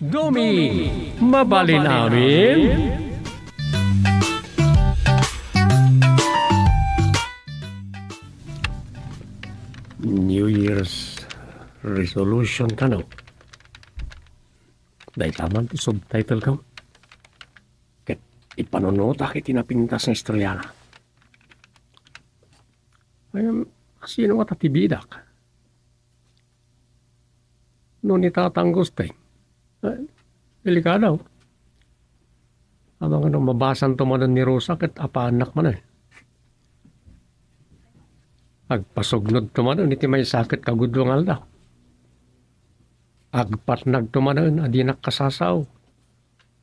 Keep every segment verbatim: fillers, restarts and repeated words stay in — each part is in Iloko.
Dumi, mabalin amin. New Year's resolution kano. Dayta man ti subtitle ko. Ket ipanunotak iti napintas nga istoriana. Ay, sino nga ta ti bidak? No ni Tatang Gusting, eh, delikado. Amangan no mabasanto manen ni Rosa ket apaannak manen. Agpasugnodto manen iti maysa ket kagudlo nga aldaw. Agpatnagto manen a dinak kasasao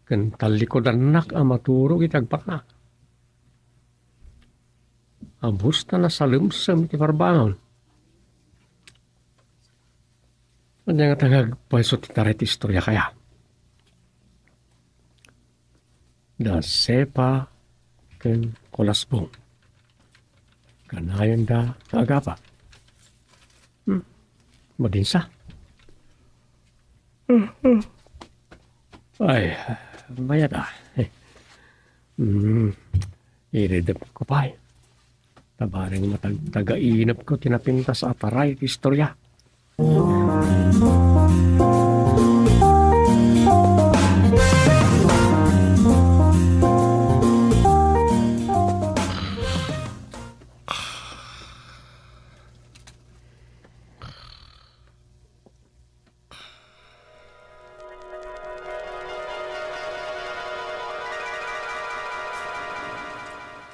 ken tallikudannak a maturog iti agpatnag. Abus ta nasalemsem ti parbangon. Ania ngata nga agpayso ti taray ti istorya kaya? Da Sepa ken Colasbong. Kanayonda nga agapa. Hmm. Madinsa. Ay, mayat a. Hmm. Iridep ko pay. Tabareng matagtagainep ko ti napintas a taray ti istorya.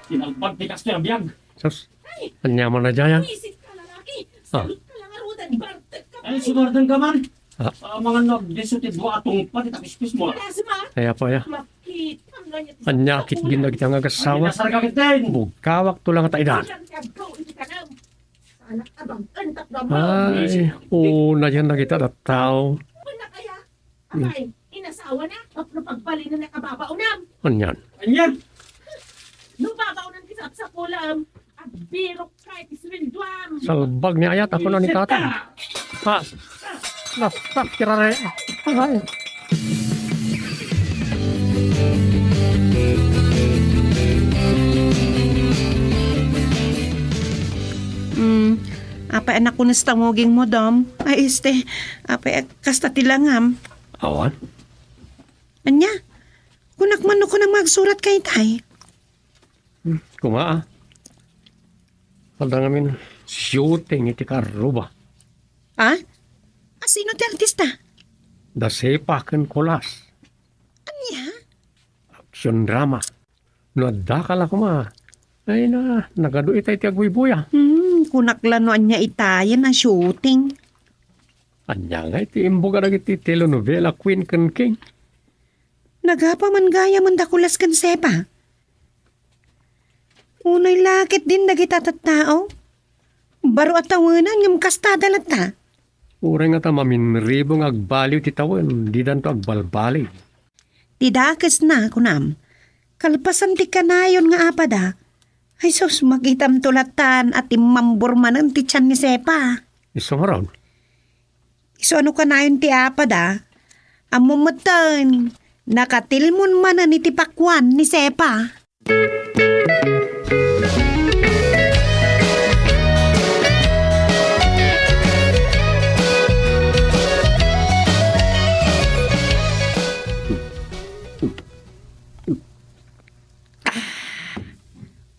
Tinalbag ti kastoy a biag. Sus, ania man a dayta? Buisit ka, lalaki. Ah. Salot ka lang, arudan, bartek ka. Ay, sumardan ka man. Ah. Ah, mga nagdiso ti dua a tungpal, ti tapispis mo. Wala si Ma. Ay, apo, ya. Makit, ang ganyan. Ania, kit din dagiti nga agasawa. Ay, nasar ka kit din. Bugkawak to lang ta idan. Idan ti aggaw, iti kanam. Sana abang, entak na mo. Ay, oo, na yan nakita na tao. Wala kaya? Apay, inasawa na, tapno pagbalin na nakababaonam. Anyan? Anyan? No babaonam ti sapsapulam, agbirok ka iti suweldoam. Salbag ni ayat, ako na ni tata. Ha? Nastak, kirare. Ay. Hmm, apay anak ko nesta nguging mo, Dom? Ay, este, apay ag-, kasta ti langam. Awan? Ania? Kunak man no kunam nga agsurat ka itay? Hmm, kuma, ah. Adda ngamin shooting iti karruba. Ah? Asino ti artista? Da Sepa ken Colas. Ania? Action drama. No adda ka la kuma. Ay na, nagadu itay ti agbuybuya. Hmm, kunak la no ania itayen a shooting. Ania nga iti imbug a dagiti telenovela queen ken king? Nagapa man gayam da Colas ken Sepa. Unay la ket din dagita tattao. Baro a tawenan ngem kastada latta. Uray ngata maminribo nga agbaliw ti tawen, didanto agbalbaliw. Ti dakesna, kunam, kalpasan ti kanayon nga apada, ay sus, makitamto latan a timmambor manen ti tian ni Sepa. Isu ngarud? Isu a no kanayon ti apada, ammom metten, nakatilmon manen iti pakuan ni Sepa.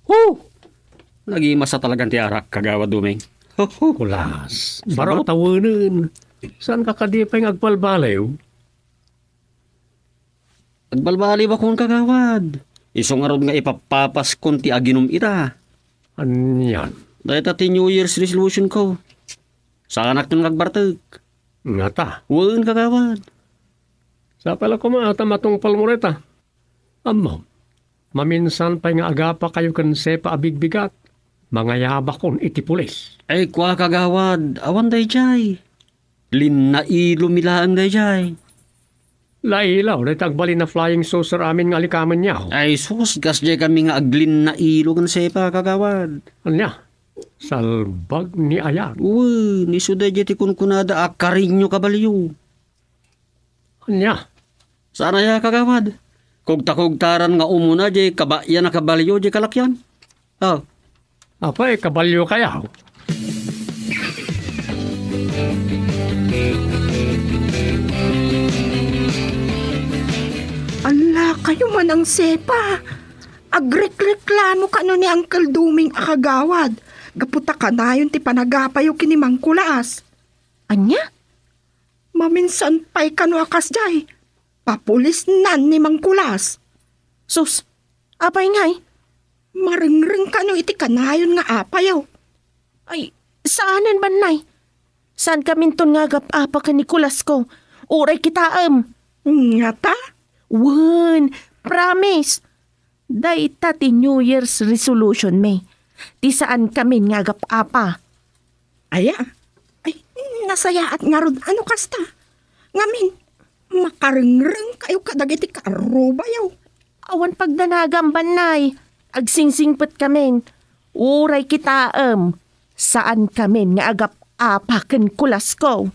Hu! Nagimasa talagan ti arak, Kagawad Dumeng. Hu, hu. Kulas, baro a tawenen. Saan ka kadi pay nga agbalbaliw? Agbalbaliw akon, Kagawad. Isu ngarud nga ipappapaskon ti aginum ita. Anian? Dayta ti New Year's resolution ko. Saanakton nga agbartek. Ngata? Wen, Kagawad. Sapay la koma ta matungpal mo dayta. Ammom, maminsan pay nga agapakayo ken Sepa a bigbigat, mangayabakon iti pulis. Ay, kua, Kagawad, awan daydiay. Linnailo mi laeng daydiay. Lailaw, dayta agbalin a flying saucer amin nga alikamenyo. Ay sus, kasdiay kami nga aglinnailo ken Sepa, Kagawad. Ania? Salbag ni ayat. Wen, isu daydiay ti kunkunada a karinyo kabalyo. Ania? Saan aya, kagawad? Kugtakugtaran nga umuna diay kabayan a kabalio diay kalakian. Oh. Apay, kabalio kaya? Ala, kayo man ang sepa. Agrekreklamo kano ni Uncle Duming a kagawad. Gapu ta kanayon ti panagapayo ken ni Mang Kulas. Ania? Maminsan pay kano a kasdiay. Papulisnan ni Mang Kulas. Sus, apay ngay? Marengreng kano iti kanayon nga apayo. Ay, saanen, Bannay. Saan kaminton nga agap-apa ken ni Kulasko. Uray kitaem. Ngata? Wen, promise. Dayta ti New Year's resolution mi. Ti saan kamin nga agap-apa. Aya? Ay, nasayaat ngarud a no kasta. Ngamin, makarengreng kayo kadagiti kaarrubayo. Awan pagdanagam, Bannay. Agsingsingpet kamin. Uray kitaem, saan kamin nga agap-apa ken Kulasko.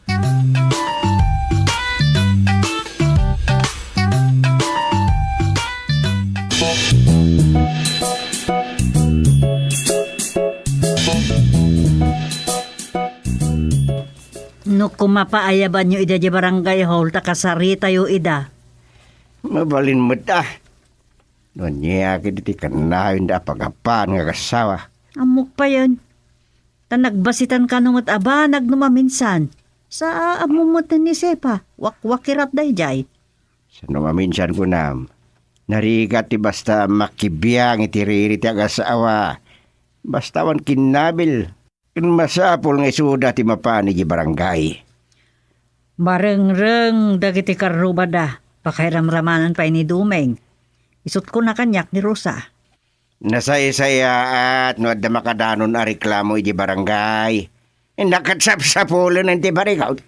No koma paayabanyo ida diay barangay hall ta kasaritayo ida. Mabalin met a. No ania ketdi ti kannayon da a pagapan nga agassawa. Ammok payen. Ta nagbasitan kano met a banag no maminsan. Sa ammo met ni Sepa, wakwakirat daydiay. Sa no maminsan kunam, narigat ti basta makibiang iti riri ti agassawa. Basta awan kinnabil. Ken masapul nga isuda ti mapan idiay barangay. Marengreng dagiti karrubada, pakairamramanan pay ni Dumeng. Isut' kuna kaniak ni Rosa. Nasaysayaat no adda makadanon a reklamo idiay barangay. Innak ket sapsapulen ti barikut.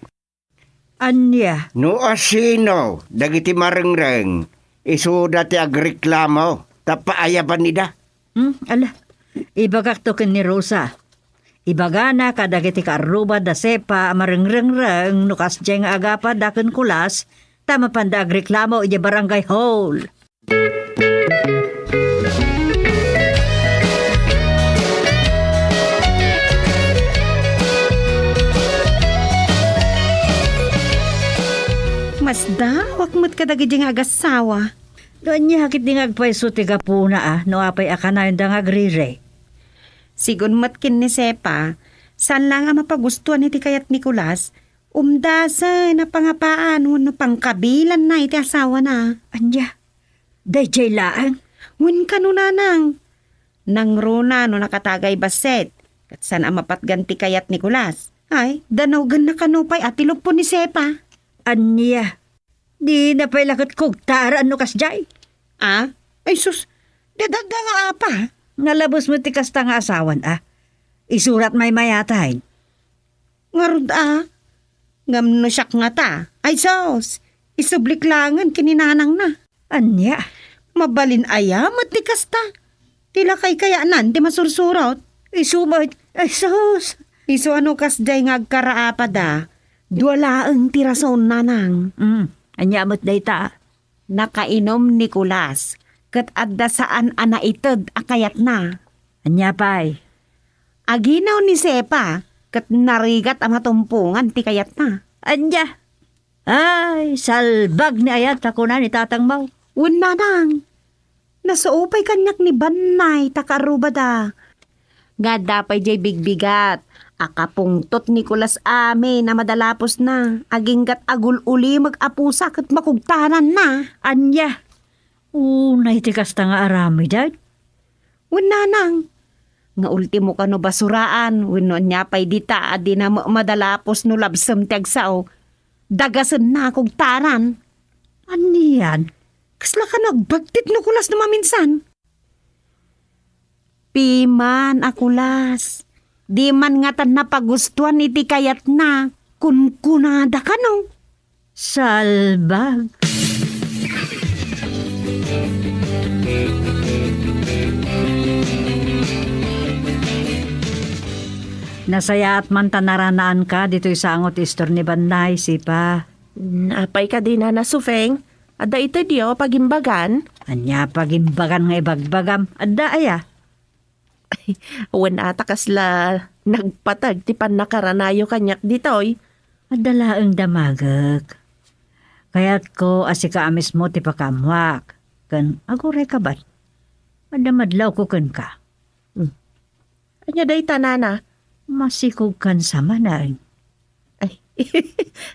Ania? No asino dagiti marengreng, isuda ti agreklamo, ta paayaban ida. Hmm, ala, ibagakto ken ni Rosa. Ibagana kadagiti kaarruba da Sepa a marengrengreng no kasdiay nga agapa da ken Kulas, ta mapanda agreklamo idiay barangay hall. Masdaawak met kadagidi nga agassawa. No ania ketdi nga agpayso ti gapuna a, no apay a kanayonda nga agriri. Sigun met ken ni Sepa, saan laeng a mapagustuan iti kayat ni Kulas, umdasen a pangapaan wenno pangkabilanna iti asawana. Ania? Daydiay laeng? Wen kano, nanang. Nangruna no nakatagay bassit, ket saan a mapatgan ti kayat ni Kulas. Ay, danawaganna kano pay a ti luppo ni Sepa. Ania? Dina pay la ket kugtaran no kasdiay. Ah? Ay sus, dadagga nga apa? Nalabes met ti kasta nga asawan a. Isurat maymayatay. Ngarud a? Ngem no siak ngata, ay sus, isublik laengen ken ni nanangna. Ania? Mabalin aya met ti kasta? Ti lakay kayanan ti masursurot? Isu met, ay sus! Isu a no kasdiay nga agkaraapada, dua laeng ti rason, nanang. Mm, ania met dayta? Nakainom ni Kulas, ket adda saan a naited a kayatna. Ania pay? Aginaw ni Sepa, ket narigat a matumpongan ti kayatna. Ania? Ay, salbag ni ayat a kuna ni tatangmo. Wen, nanang. Nasao pay kaniak ni Bannay ta kaarrubada. Nga adda pay diay bigbigat a kapungtot ni Kulas amin a madalapusna, aginggat agul-ulimeg a pusa ket makugtaranna. Ania? Unay ti kasta nga aramiden? Wen, nanang. Nga ultimo kano basuraan, wenno ania pay dita a dina met madalapus no labsem ti agsao. Dagasenna a kugtaran. Anian? Kasla kano agbagtit no Kulas no maminsan? Piman a Kulas. Di man ngatan napagustuan iti kayatna. Kunkunada kano. Salbag. Nasayaat man ta naranaanka ditoy sango ti istor ni Bannay, Sipa. Apay kadi, Nana Sufeng? Adda ita diyo pagimbagan? Ania pagimbagan nga ibagbagam? Adda aya? Wen ata kasla nagpatag ti pannakaranayo kaniak ditoy? Adda laeng damagek. Kayatko a sika a mismo ti pakaammoak, ken aguray kabat. Adda madlawko kenka. Hmm. Ania dayta, nana? Masikogkan sa manen. Ay,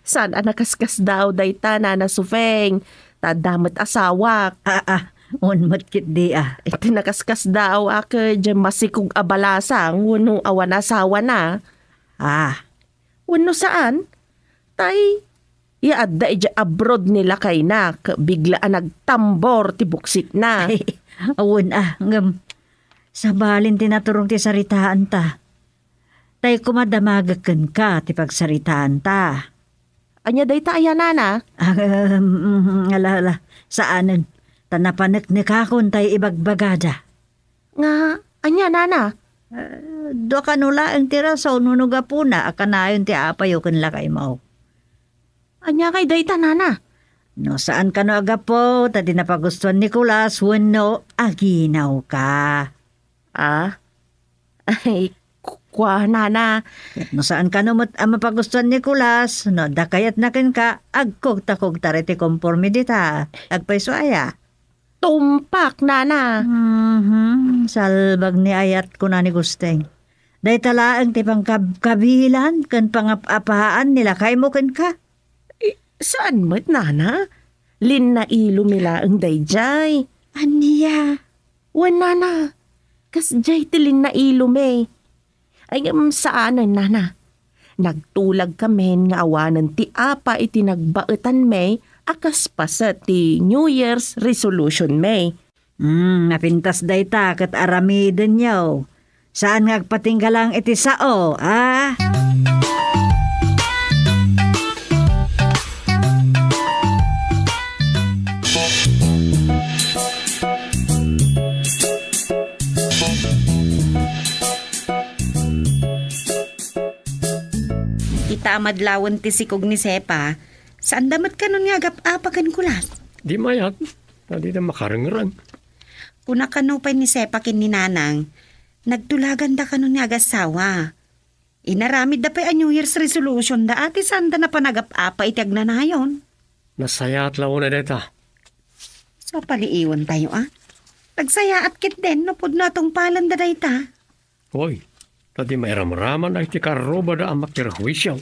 saan a nakaskasdaaw dayta, Nana Sufeng. Ta adda met asawak. Ah, ah, wen met ketdi, ah. Iti nakaskasdaaw a ket diay masikog a balasang wenno awan asawana. Ah, wenno saan? Tay, ya adda idiay abroad ni lakayna, ket bigla a nagtambor ti buksitna. Ay, awan, ah, ngem sabalin ti naturong ti saritaanta. Tay koma damagek kenka ti pagsaritaanta. Ania dayta aya, nana? Ah, um, ala, ala, saanen. Ta napaneknekakon tay ibagbagada. Nga, ania, nana? Ah, dua kano laeng ti rason wenno gapuna a kanayon ti apayo ken lakaymo. Ania ngay dayta, nana? No saan kano a gapu, ta di napagustuan ni Nicolas wenno aginawka. Ah? Ay, ku-, kua, nana. Ket no saan kano met a mapagustuan ni Nicolas, no adda kayatna kenka, agkugtakugta iti konpormidad. Agpayso aya? Tumpak, nana. Mhm, salbag ni ayat, kuna ni Gusteng. Dayta laeng ti pangkabkabilan ken pangap-apaan ni lakaymo kenka. Eh, saan met, nana? Linnailo mi laeng daydiay. Ania? Wen, nana, kasdiay ti linnailo mi. Ay, ngem saanen, nana. Nagtulag kamin nga awanen ti apa iti nagbaetan mi a kas paset ti New Year's resolution mi. Hmm, napintas dayta ket aramidenyo. Saan nga agpatingga lang iti sao, a? Ita a madlawen ti sikog ni Sepa, saanda met kanon nga agap-apa ken Kulas? Di mayat, ta dida makarengreng. Kuna kano pay ni Sepa ken ni Nanang, nagtulaganda kanon nga agassawa. Inaramidda pay a New Year's resolution da, a ti saanda napan agap-apa iti agnanayon. Nasayaat la unay dayta. Sapaliiwentayo, a? Nagsayaat ketdin no pudno a tungpalenda dayta. Oy, ta di mairamraman dagiti karrubada a maperhuisio.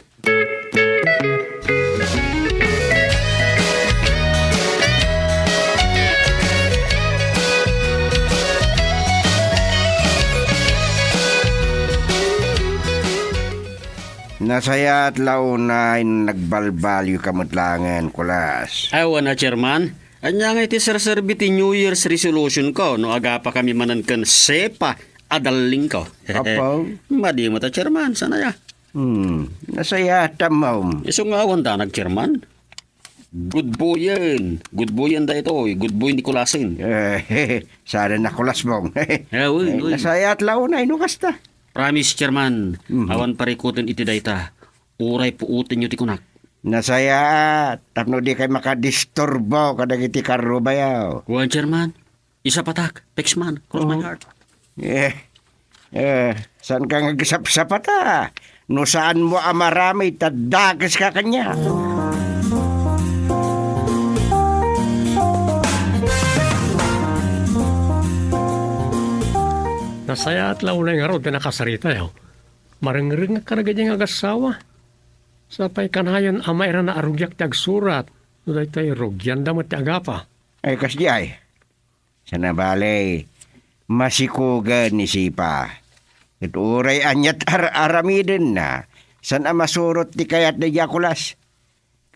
Nasayaat la unay no nagbalbalioka met laengen, Kulas. Awan a, Chairman. Ania ngay ti serserbi ti New Year's resolution ko no agapakami manen ken Sepa a darling ko? Apo? Madi met a, Chairman, saan aya? Hmm, nasayaatam. Isu nga awan danag, Chairman. Gudboyen. Gudboyen daytoy. Gudboy ni Kulasen. Eh, saan a Kulas, Bong? Eh, wen, wen. Nasayaat la unay no kasta. Promise, Chairman. Mhm. Awan parikuten iti dayta. Uray puotenyo ti kunak. Nasayaat, tapno dikay makadisturbo kadagiti karrubayo. Wen, Chairman. Isapatak, fix man, cross my heart. Eh, eh, saan ka nga agsapsapata? No saanmo a maramid, ta dakeska kaniak. Nasayaat la unay ngarud ti nakasaritayo. Marengrengngek kadagiti nga agassawa. Sapay kanayon a mairana a rugiak ti agsurat, no daytoy rugianda met ti agapa. Ay, kasdiay. Sana bale, masikogen ni Sipa. Ket uray aniat ar-aramidenna, saan a masurot ti kayat daydiay a Kulas.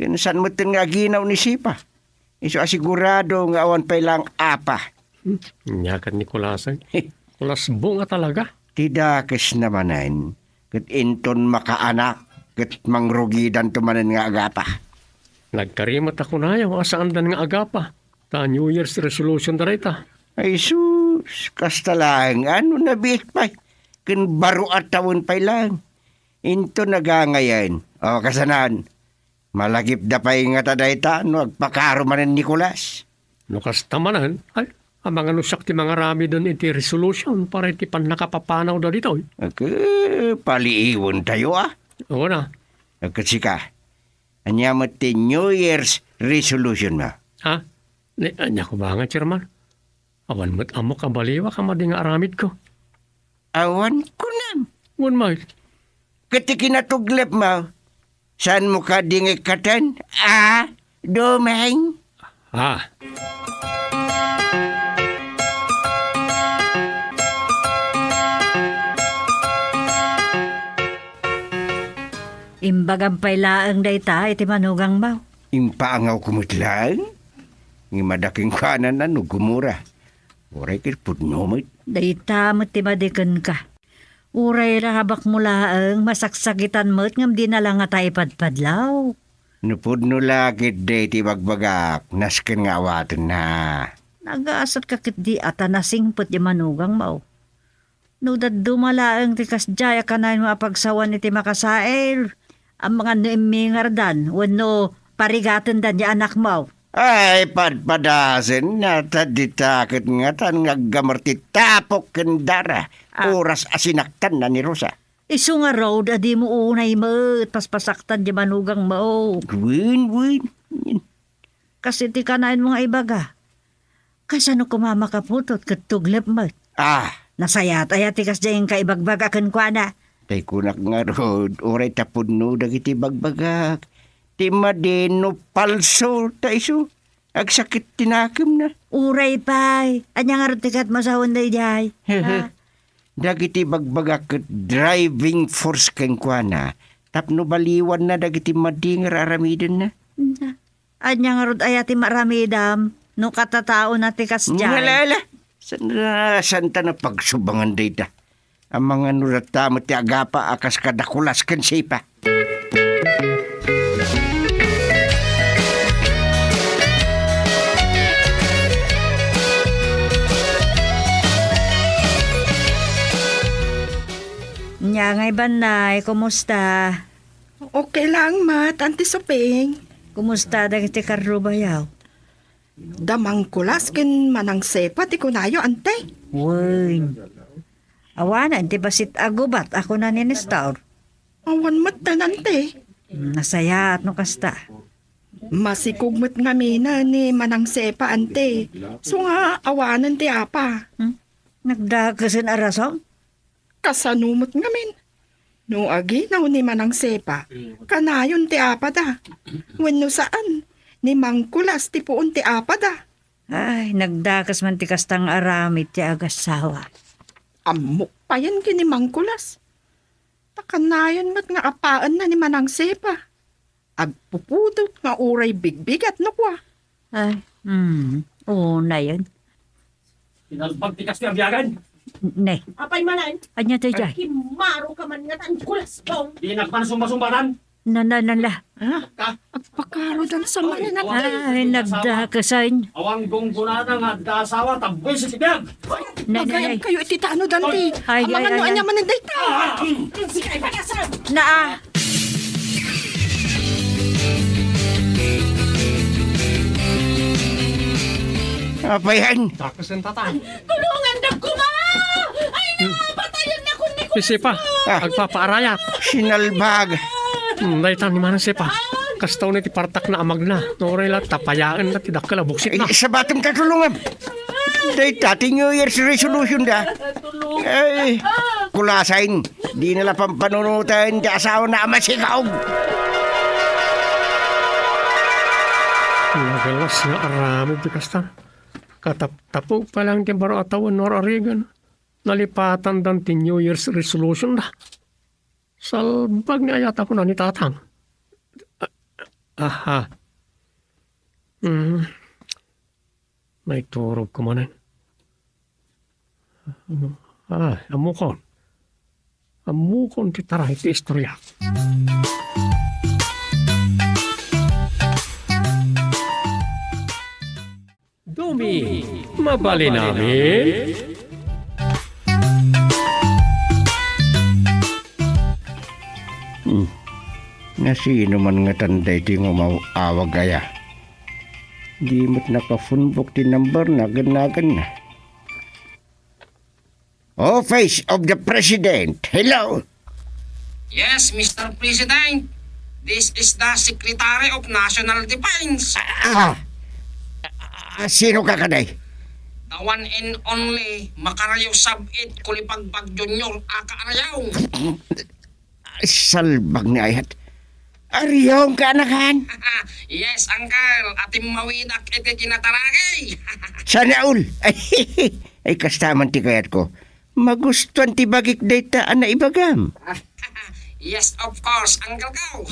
Ken saan metten nga aginaw ni Sipa. Isu a sigurado nga awan pay laeng apa. Hmm, ania ket ni Kulas, ay? Kulas Bong a talaga. Ti dakesna manen, ket inton makaanak, ket mangrugidanto manen nga agapa. Nagkari met a kunayo a saandan nga agapa, ta New Year's resolution da dayta. Ay sus, kasta laeng, a no nabiit pay, ken baro a tawen pay laeng. Inton nagangayen, o, kasano? Malagipda pay ngata dayta no agpakaro manen ni Nicolas. No kasta manen, ay, amangan no siak ti mangaramiden iti resolution para iti pannakapapanaw dagitoy. Ket paliiwentayo, a? Oo na. Ket sika, ania met ti New Year's resolution mo? Ha? Ni, ania ko ba nga, Chairman? Awan met ammok a baliwak a madi nga aramidko. Awan kunam. Wen, Mike. Ket ti kinatuglep mo, saan mo kadi nga ikkaten? A, Domeng? Ah. Imbagam pay laeng dayta iti manugangmo. Impaangawko met laeng. Ngem adda kenkuanana no gumura. Uray ket pudno met. Dayta met ti madi kenka. Uray rahabakmo laeng, masaksakitan met ngem dina la ngata ipadpadlaw. No pudno la ketdi ti ibagbagak, nasken nga awatenna. Nagasatka ketdi a ta nasingpet ti manugangmo. No dadduma laeng ti kasdiay a kanayon a pagsawen iti makasael, amangan no immingardan wenno parigatendan ti anakmo. Ay, padpadasenna, ta dita ket ngatan nga aggamer ti tapok ken dara, Ah. oras a sinaktanna ni Rosa. Isu ngarud a dimo unay met paspasaktan ti manugangmo. Wen, wen. Kas iti kanayon nga ibaga. Kasano koma makaputot ket tuglep met? Ah. Nasayaat aya ti kasdiay nga ibagbagak kenkuana? Tay kunak ngarud, uray ta pudno dagiti ibagbagak. Ti madi no palso ta isu, agsakit ti nakemna. Uray pay, ania ngarud ti ket masawen daydiay? Ha? Dagiti ibagbagak ket driving force kenkuana tapno baliwanna dagiti madi nga ar-aramidenna. Na. Ania ngarud aya ti maaramidam no katataona ti kasdiay? Ala, ala. San, saan ta napagsubangan dayta? Amangan no datta met ti agapa a kas kada Kulas ken Sepa. Nia ngay, Bannay, kumusta? Okay lang met, Auntie Soping. Kumusta dagiti karrubayo? Da Mang Kulas ken Manang Sepa ti kunayo, Ante? Wen. Awanen ti bassit a gubat a kuna ni Nestor. Awan met, Ante. Hmm, nasayaat no kasta. Masikog met ngamin ni Manang Sepa, Ante. Isu nga awanen ti apa. Hmm? Nagdakesen a rason? Kasano met ngamin? No aginaw ni Manang Sepa, kanayon ti apada. Wenno saan, ni Mang Kulas ti puon ti apada. Ay, nagdakes man ti kasta nga aramid ti agassawa. Ammok payen ken ni Mang Kulas. Ta kanayon met nga apaenna ni Manang Sepa. Agpupudot nga uray bigbigat no kua. Ay, hmm. Unayen. Pinalbag ti kastoy a biagan. Ne. Apay manen? Ania daydiay? Kimmaro ka man nga tan kulas bong. Di nagpansumbasumbatan. Nana, nana. Ha? Ka? Agpakarodan sa marina. Ay, nagdakasan. Awan gunggunana nga adda asawa, tabboy sa sibiyag. Nay, nay, nay. Nagayam kayo iti tano, Dante. Ay, ay, ay, ay. Amangan no ania manen dayta. Ah, ah, mm. Sige, ay, pagasan. Naa. Apayan. Dakasen, Tatang. Tulungan da koma! Ay, napatayan na kun ni Kuya Isipa, Spa! Ah. Agpapaarayat. Sinalbag. Hmm, dayta ni Manang Sepa. Kasta unay ti partak na amagna. No, uray la, tapayaen na ti dakkel a buksit na. Ay, sabatem ta tulongam. Dayta ti New Year's resolution da. Tulong. Ay, kulasain. Di na la pampanunoten ti asawana a masigaog. Nagalas nga aramid ti kasta. Kataptapog pa lang ti baro a tawen no ar-arigan. Nalipatandan ti New Year's resolution da. Salbag ni ayat a kuna ni Tatang. Aha. Hmm. Naiturog ko manen. Ah, ammokon. Ammokon ti taray ti istorya. Dumi, mabalin amin? Hmm. Sino man ngatan daytoy nga umaw-awag aya? Di met nakafunbok ti number na, nagannaganna. Office of the President. Hello? Yes, Mister President. This is the Secretary of National Defense. Ah, ah, sino ka kaday? The one and only Macario Sab-it Kulipagbag Junior aka Ariong. Salbag ni ayat. Ariong ka, anakan? Yes, uncle. Atim mawidak iti kinataragi. Sana all. Ay, ay, kasta man ti kayat ko. Magustuan ti bagik dayta a naibagam. Yes, of course, uncle ko.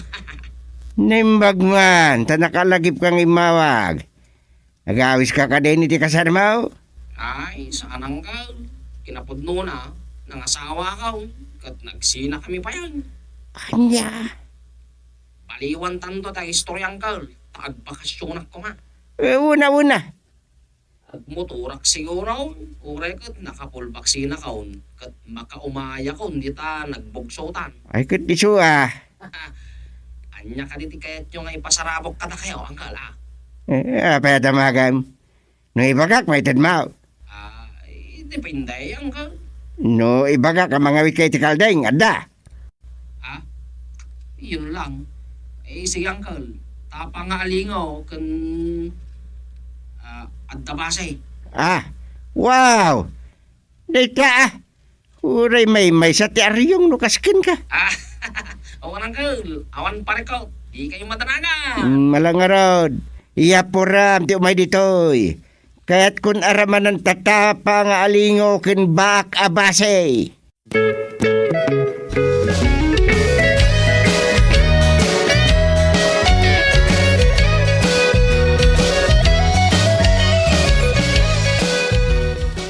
Naimbag man, ta nakalagip kang immawag. Agawiska kadin iti kasarmo? Ay, saan, uncle. Kinapudnona, nangasawa ko, ket nagsina kami payen. Ania? Baliwan tanto ta istorya, uncle, ta agbakasyonak koma. Eh, una, una. Agmotorak siguro, uray ket naka-full vaccine akon, ket makaumayakon dita nagbugsotan. Ay, ket isu, ah. Ania kadi ti kayatyo nga ipasarabok kadakayo, uncle, ah? Eh, apay a damagam? No ibagak, maitedmo. Ah, eh, depende, uncle. No ibagak a mangawidka iti kalding, adda. Ha? Iyon lang. Eh, sige, uncle. Tapang nga alingaw ken, ah, adda base. Ah, wow! Dayta, ah. Uray maymaysa ti Ariong no kas kenka. Ah, awan, uncle. Awan parikot. Di kayo madanagan. Mm, malangarod. Iyapuram ti umay ditoy. Kayatkon a ramanan ta tapang nga alingaw ken baak a base.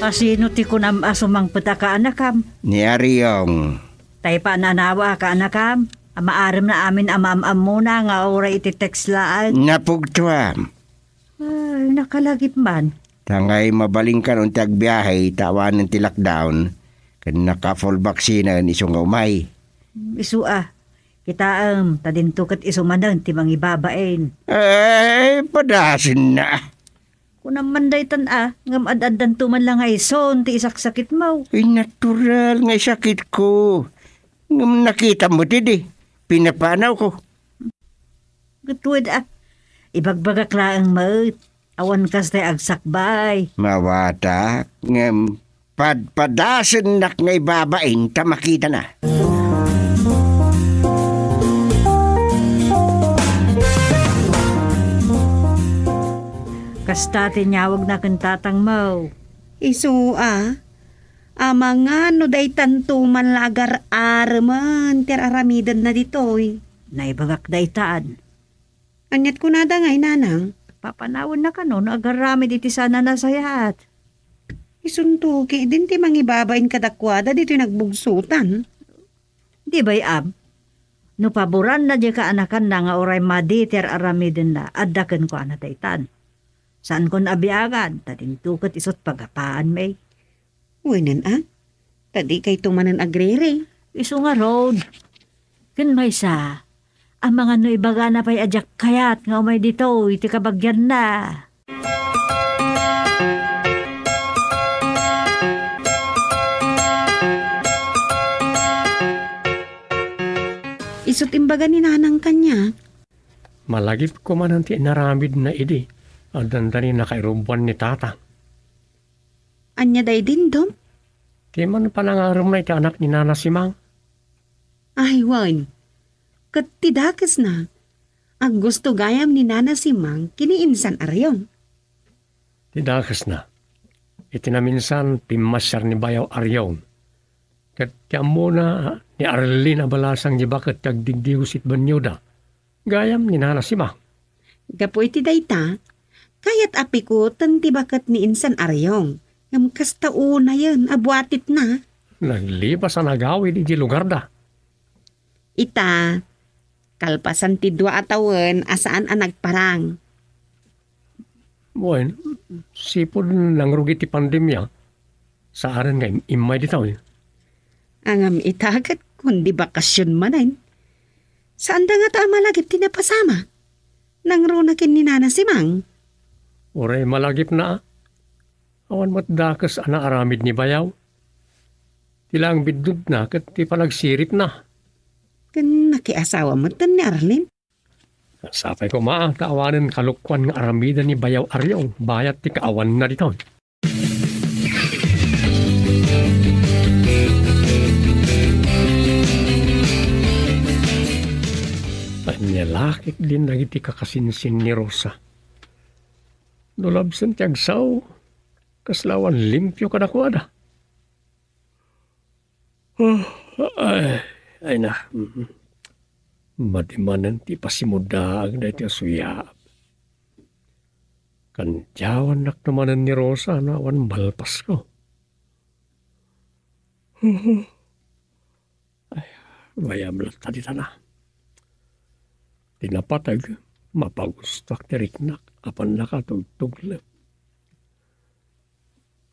Asino ti kunam a sumangpet a kaanakam? Ni Ariong. Tay pananawa a kaanakam? Amaarem na amin a maam-ammona nga uray iti text laeng. Napugtuam. Ay, nakalagip man. Tangay mabalinkan unti agbiahe ta awanen ti lockdown, ken naka-full vaccine isu nga umay. Isu a, kitaem, ta dinto ket isu manen ti mangibabain. Ay, padasenna. Kunam man daytan a, ngem ad-addanto man la nga isun ti isaksakitmo. Ay, natural nga isakitko. Ngem nakitam met idi, pinapanawko. Gutwed a, ibagbagak laeng met, awan kastay agsakbay. Mawatak, ngem padpadasennak nga ibabain ta makitana. Kasta ti inyawagna ken tatangmo. Isu a, amangan no daytanto man la agar-aremen ti ar-aramidenna ditoy. Naibagak daytan. Aniat kunada ngay, nanang? Papanawenna kano no agaramid iti saan a nasayaat. Isunto ketdin ti mangibabain kadakuada ditoy nagbugsotan. Di bay-am, no paboranna diay kaanakanna nga uray madi ti ar-aramidenna, adda kenkuana daytan. Saankon a biagan, ta dinto ket isut' pagapaanmi. Wen a, ta dikayto manen agriri. Isu ngarud. Ken maysa, amangan no ibagana pay a diak kayat nga umay ditoy ti kabagianna. Isut' imbaga ni nanang kaniak. Malagipko manen ti inaramidna idi, addan da ni nakairubbuan ni tatang. Ania daydi, Dom? Ti man panangaremna iti anak ni Nana Simang. Ay, wen. Ket ti dakesna, aggusto gayam ni Nana Simang ken ni insan Ariong. Ti dakesna, iti naminsan, pimmasiar ni Bayaw Ariong. Ket ti ammona, ni Arlene a balasang ni baket ti agdigdigos iti banioda. Gayam ni Nana Simang. Gapu iti dayta, kayat a pikutan ti baket ni insan Ariong, ngem kasta unayen a buatitna. Naglipas a nagawid iti lugarda. Ita, kalpasan ti dua a tawen a saan a nagparang. Wen, sipud nangrugi ti pandemia, saanen nga im-, immay ditoy. Ngem ita ket kundi bakasyon manen. Saanda ngata a malagip ti napasamak. Nangruna ken ni Nana Simang. Uray malagipna, a. Awan met dakes a naaramid ni bayaw. Ti laeng biddutna ket ti panagsiripna. Ken nakiasawa metten ni Arlene. Sapay koma ta awanen kalokuan nga aramiden ni bayaw Ariong bayat ti kaawanna ditoy. Ania la ketdin dagiti kakasinsin ni Rosa. No labsen ti agsao, kasla awan limpio kadakuada. Ah, ay, ay na. Mhm. Madi manen ti pasimudaag daytoy a suyaab. Kandiawannak no manen ni Rosa no awan malpasko. Mhm. Ay, mayam latta ditan a. Ti napateg, mapagustoak ti riknak, apan nakatugtuglep.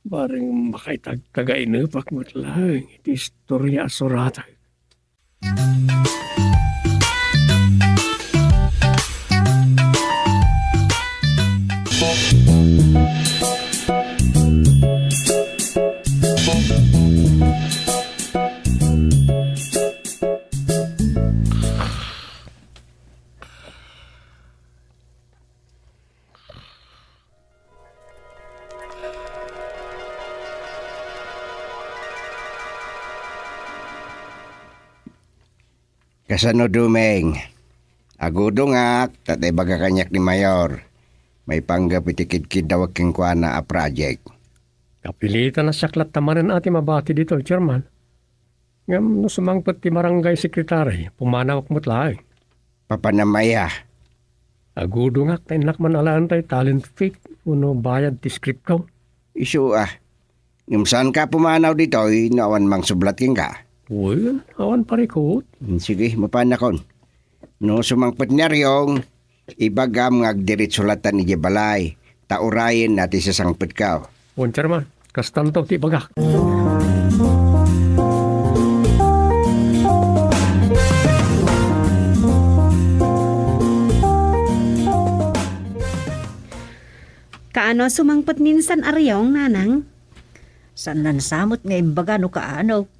Bareng makaitagtagainepak met laeng iti istoria a suratek. Kasano, Dumeng? Agudongak, ta ibaga kaniak ni Mayor. Maipanggep iti kidkiddawek kenkuana a project. Kapilitan a siak latta manen a ti mabati ditoy, Chairman. Ngem no sumangpet ti barangay secretary, pumanawak met laeng. Papanam aya? Agudongak ta innak man alaen tay talent fee wenno bayad ti script ko. Isu a. Ngem saanka a pumanaw ditoy no awan mangsublat kenka? Wen, awan parikut. Hmm, sige, mapanakon. No sumangpet ni Ariong, ibagam nga agdiritso lattan idiay balay, ta urayenna ti sasangpetka. Wen, Chairman, kastanto ti ibagak. Kaano sumangpet ni San Ariong, Nanang? Saan lansa met nga imbaga no kaano.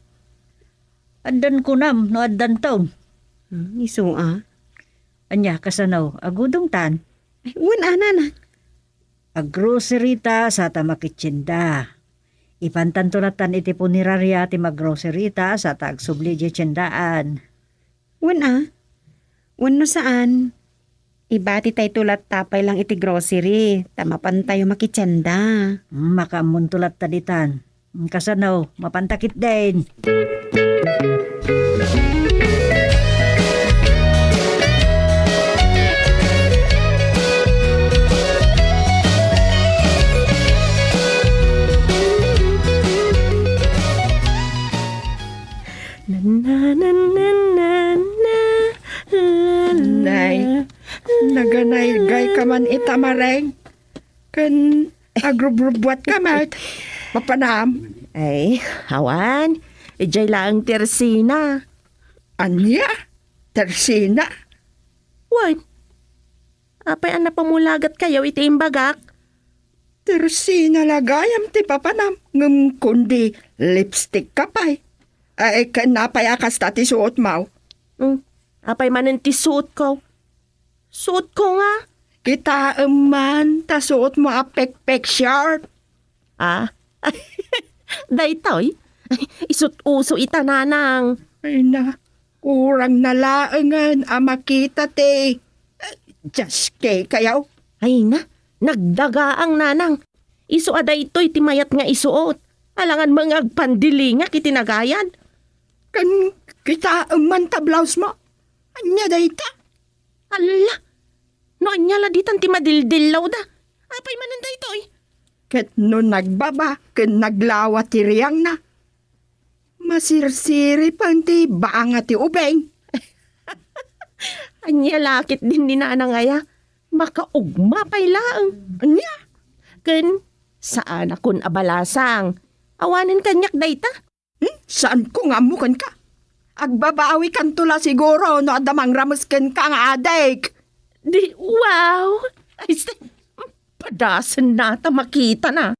Addan kunam no addanton. Hmm, isu a. Ania, kasano? Agudongtan? Ay, wen a, Nanang. Aggrocery ta, sa ta makitienda. Ipantanto lattan iti puneraria ti maggrocery ta, sa ta agsubli diay tiendaan. Wen a. Wenno saan, ibatitayto latta pay lang iti grocery, ta mapantayo makitienda. Makaammonto latta ditan. Kasano, mapanta ketdin. Na, na, na, na, na, na, la, la. Nay, naganaygayka man ita, Mareng. Ken agrubrubuatka met. Mapanam. Ay, awan. Idiay laeng ti ersina. Ania? Ti ersina? Wen. Apay a napamulagatkayo iti imbagak? Ti ersina la gayam ti papanam, ngem kundi lipstick ka pay. Ay, ken apay a kasta ti suotmo? Hmm, apay manen ti suotko? Suotko nga. Kitaem man ta suotmo a pekpek short. Ah, daytoy? Isu't uso ita, Nanang. Ay na, kurang na laengen a makita ti, just kay kayaw. Ay na, nagdagaang, Nanang. Isu a daytoy ti mayat nga isuot. Alangan met nga agpandilingak iti nagayad. Ken kitaem man ta blouse mo. Ania dayta? Alla! No ania la ditan ti madildillawda? Apay manen daytoy? Ket no nagbaba ken naglawa ti riangna, masirsiripen ti banga ti ubing. Ania la ketdin ni Nanang aya? Makaugma pay laeng. Ania? Ken saanakon a balasang. Awanen kaniak dayta. Hmm? Saanko nga ammo kenka? Agbabawikanto la siguro no adda mangrames kenka nga adik. Di, wow! Ay, s-, padasenna ta makitana.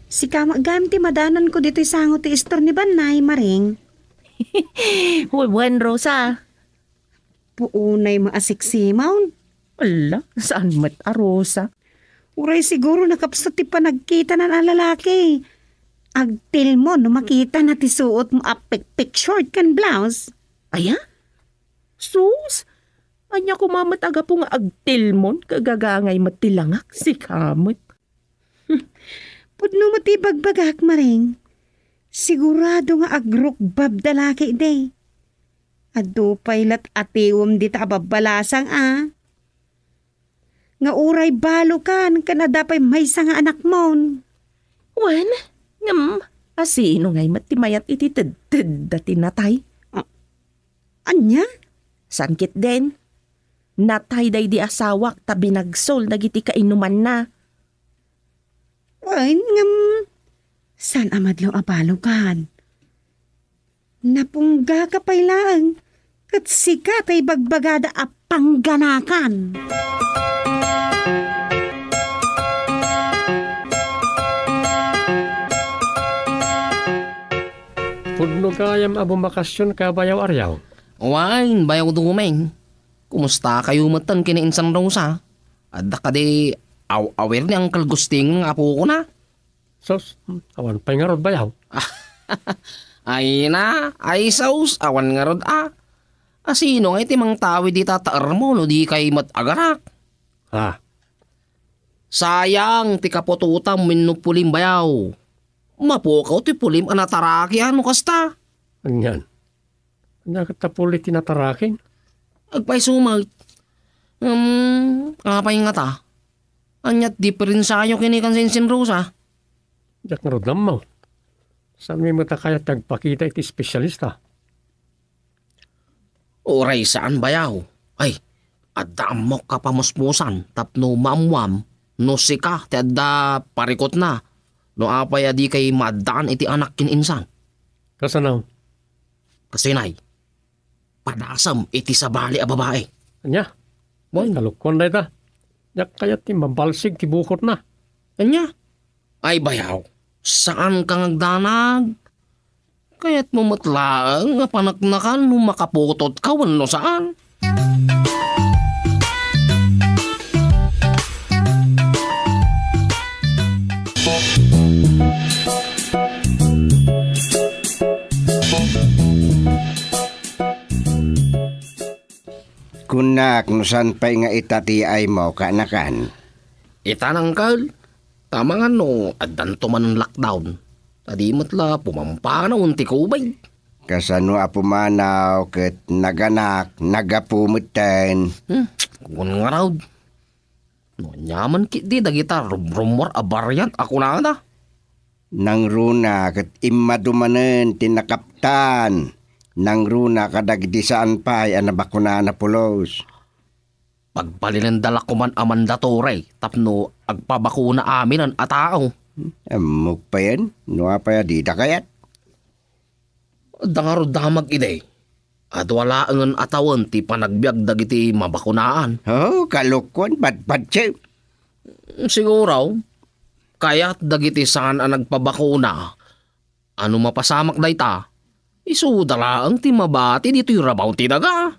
Sika met gayam ti madanonko ditoy sango ti istor ni Bannay, Maring. Wen, Rosa. Puunay maasiksimaon. Ala, saan met a Rosa? Uray siguro nakapsut ti panagkitana a lalaki. Agtilmon no makitana ti suotmo a pikpik short ken blouse. Aya? Sus! Ania koma met a gapu nga agtilmon, kagagangay met ti langak, sika met. Pudno met ti ibagbagak, Maring. Sigurado nga agrukbab da laki idi. Adu pay lat atiwem dita a babbalasang a. Nga uray balokan ken adda pay maysa nga anakmon. Wen, ngem, asino ngay met ti mayat iti tedtedda ti natay? A-, ania? Saan ketdin? Natay daydi asawak ta binagsol dagiti kainumanna. Wen, ngem, saan a madlaw a balokan? Napunggaka pay laeng, ket sika ta ibagbagada a pangganakan. Pudno gayam a bumakasionka, Bayaw Ariaw. Wen, Bayaw Dumeng. Kumustakayo metten ken ni Insan Rosa? Adda kadi aw-awir ni Uncle Gusting nga apokona? Sus, awan pay ngarud, Bayaw. Ay na, ay sus, awan ngarud a. Asino ngay ti mangtawid ita taermo no di kay met agarak? Ha? Sayang ti kaputotam wenno pulim, Bayaw. Mapukaw ti pulim a nataraki a no kasta. Anian? Ania ket ta puli ti natarakin? Agpayso met. Ngem, apay ngata? Ania ti diperensiayo ken ni Kansensen Rosa? Diak ngarud ammo. Saanmi met a kayat ti agpakita iti espesialista? Uray saan, Bayaw. Ay, adda ammok a pamuspusan tapno maammuam no sika ti adda parikutna no apay a dikay maaddaan iti anak ken insan. Kasano? Kasinay, padasem iti sabali a babai. Ania? Boy. Ay, kalokoan dayta. Diak kayat ti mabalsig ti bukotna. Ania? Ay, Bayaw, saanka nga agdanag. Kayatmo met laeng nga paneknekan no makaputotka wenno saan. Kunak no saan pay nga ita ti yaaymo, kaanakan. Ita, Uncle, ta amangan no addanto manen lockdown. Ta di met la pumampanawen ti COVID. Kasano a pumanaw ket naganak, naggapu metten. Hmm, kuan ngarud. No aniaman ketdi dagita rumrummuar a variant a kunada. Nangruna ket immadu manen ti nakaptan. Nangruna kadagiti saan pay a nabakunana pulos. Pagbalinenda la koman a mandatory tapno agpabakuna aminen a tao. Ammok payen no apay a dida kayat. Adda ngarud damag idi. Adu a laengen a tawen ti panagbiag dagiti mabakunaan. Oh, kalokoan, badbadse. Siguro, kayat dagiti saan a nagpabakuna a no mapasamak dayta, isuda laeng ti mabati ditoy rabaw ti daga.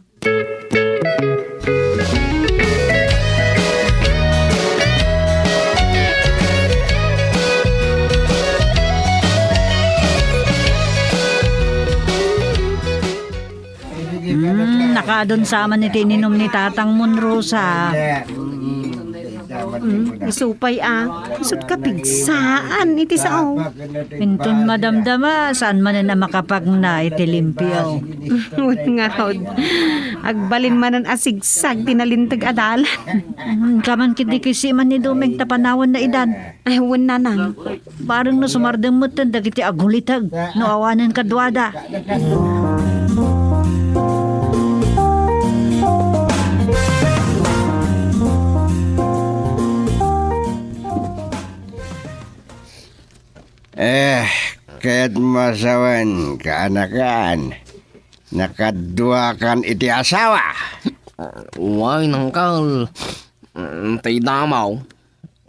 Mm, nakaadun sa man iti ininum ni Tatang Mon, Rosa. Mm, isu pay a, isut' kapigsaan iti sao. Inton madamdama, saan manen a makapagna iti limpio. Wen ngarud, agbalin manen a sigsag ti nalinteg a dalan. Mm, kaman ketdi kisi man ni Dumeng ta panawen na idan. Ay, wen nanang. Bareng no sumardeng metten dagiti aguliteg no awanen kaduada. Eh, ket masawen, kaanakan, nakaduakan iti asawa. Wen, uncle. Mm, tay damaw.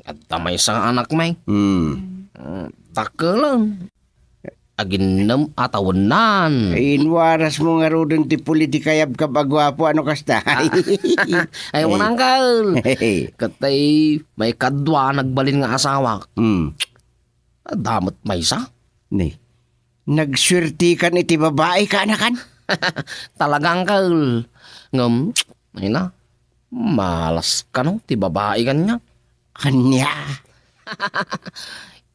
Adda maysa nga anakmi. Hmm. Mm, dakkel. Aginnem a tawennan. Ay, inwarasmo ngaruden ti puli ti kayabkab a guapo, ano kasta? Ay, wen, uncle. Ket tay maikadua nagbalin nga asawak. Hmm. Adda met maysa. Ni, nagsuertekan iti babai, kaanakan? Talaga, uncle. Ngem, ay na, malas kano ti babai kaniak. Ania?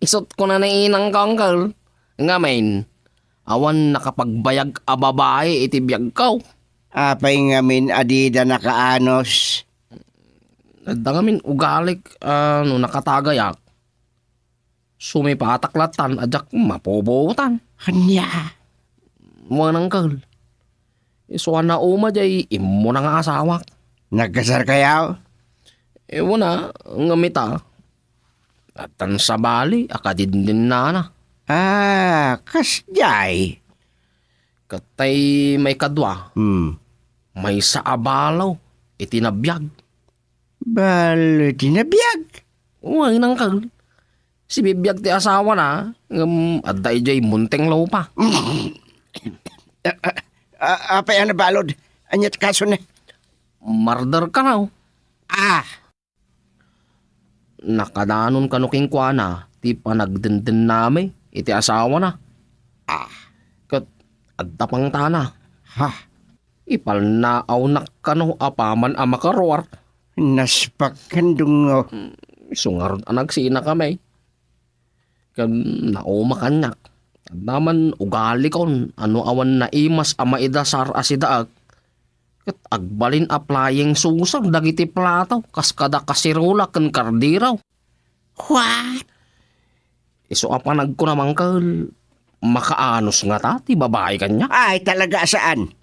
Isut' kuna ni inangko, uncle. Ngamin, awan nakapagbayag a babai iti biagko. Apay ngamin a dida nakaanus? Adda ngamin ugalik, a, no nakatagayak. Sumipatak lattan a diak mapupuotan. Ania? Wen, uncle. Isu a nauma diay immuna nga asawak. Nagkasarkayo? Wen a, ngem ita, addan sabali a kadindinnana. Ah, kasdiay. Ket tay maikadua, Hmm. maysa a balo iti nabiag. Balo iti nabiag? Wen, uncle. Sibibiag ti asawana, ngem adda idiay Muntinlupa. A-, a-, a-, apay a nabalud? Ania ti kasona? Murder kano. Ah! Nakadanon kano kenkuana ti panagdendennami iti asawana. Ah. Ket adda pangtana. Ha? Ipalnaawnak kano apaman a makaruar. Naspak ken dungngo. Hmm, isu ngarud a nagsinakami. Ken nauma kaniak. Adda man ugalikon a no awan naimas a maidasar a sidaek, ket agbalin a flying saucer dagiti plato kas kada kaserola ken kardero. What? Isu a panagkunam, uncle, makaanus ngata ti babai kaniak? Ay, talaga a saan.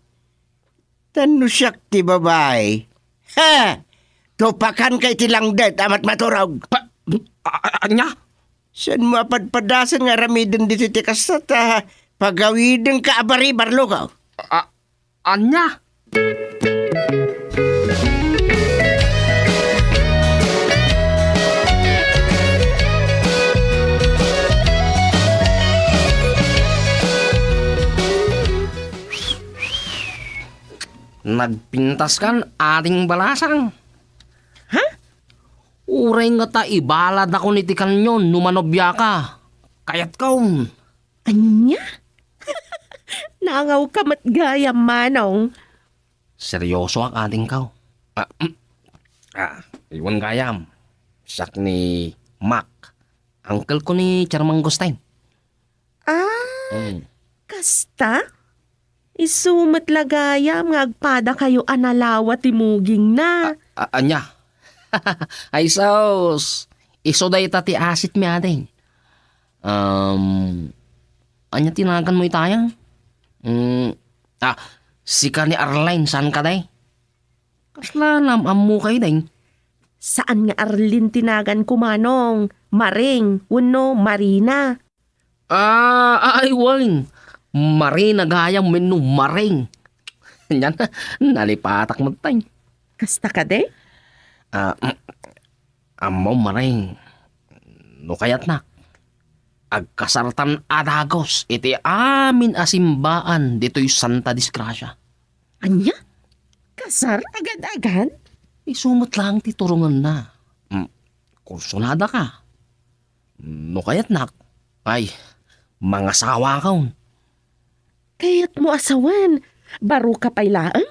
Ta no siak ti babai, ha! Tupakanka iti langdet a matmaturog. Pa-, a-, a-, ania? Saanmo a padpadasen nga aramiden ditoy ti kasta ta pagawidenka a baribarloko. A-, ania? Nagpintaskan, ading balasang. Ha? Uray ngata ibaladakon iti kanyon no manobiaka. Kayatkon. Ania? Nangawka met gayam, Manong. Seryosoak, adingko. Ah, mm. Ah, wen gayam. Siak ni Mac. Uncle ko ni Chairman Gustin. Ah, Hmm. kasta? Isu met la gayam nga agpadakayo a nalawa ti mugingna. A-, a-, ania? Ay, sus. Isu dayta ti asitmi, ading. Um, ania ti naganmo ita aya? Mm, ah, sika ni Arlene, saan kadi? Kasla naam-ammoka, ading? Saan nga Arlene ti naganko, Manong. Maring, wenno Marina. Ah, ay, wen. Marina gayam wenno Maring. Ania, nalipatak met tay. Kasta kadi? Ah, mm, ammom, Maring. No kayatnak, agkasartan a dagus iti amin a simbaan ditoy Santa Disgracia. Ania? Kasar agad-agad? Isu met laeng ti turongenna. Mm, kursunadaka. No kayatnak, ay, mangasawakon. Kayatmo a sawen, baroka pay laeng?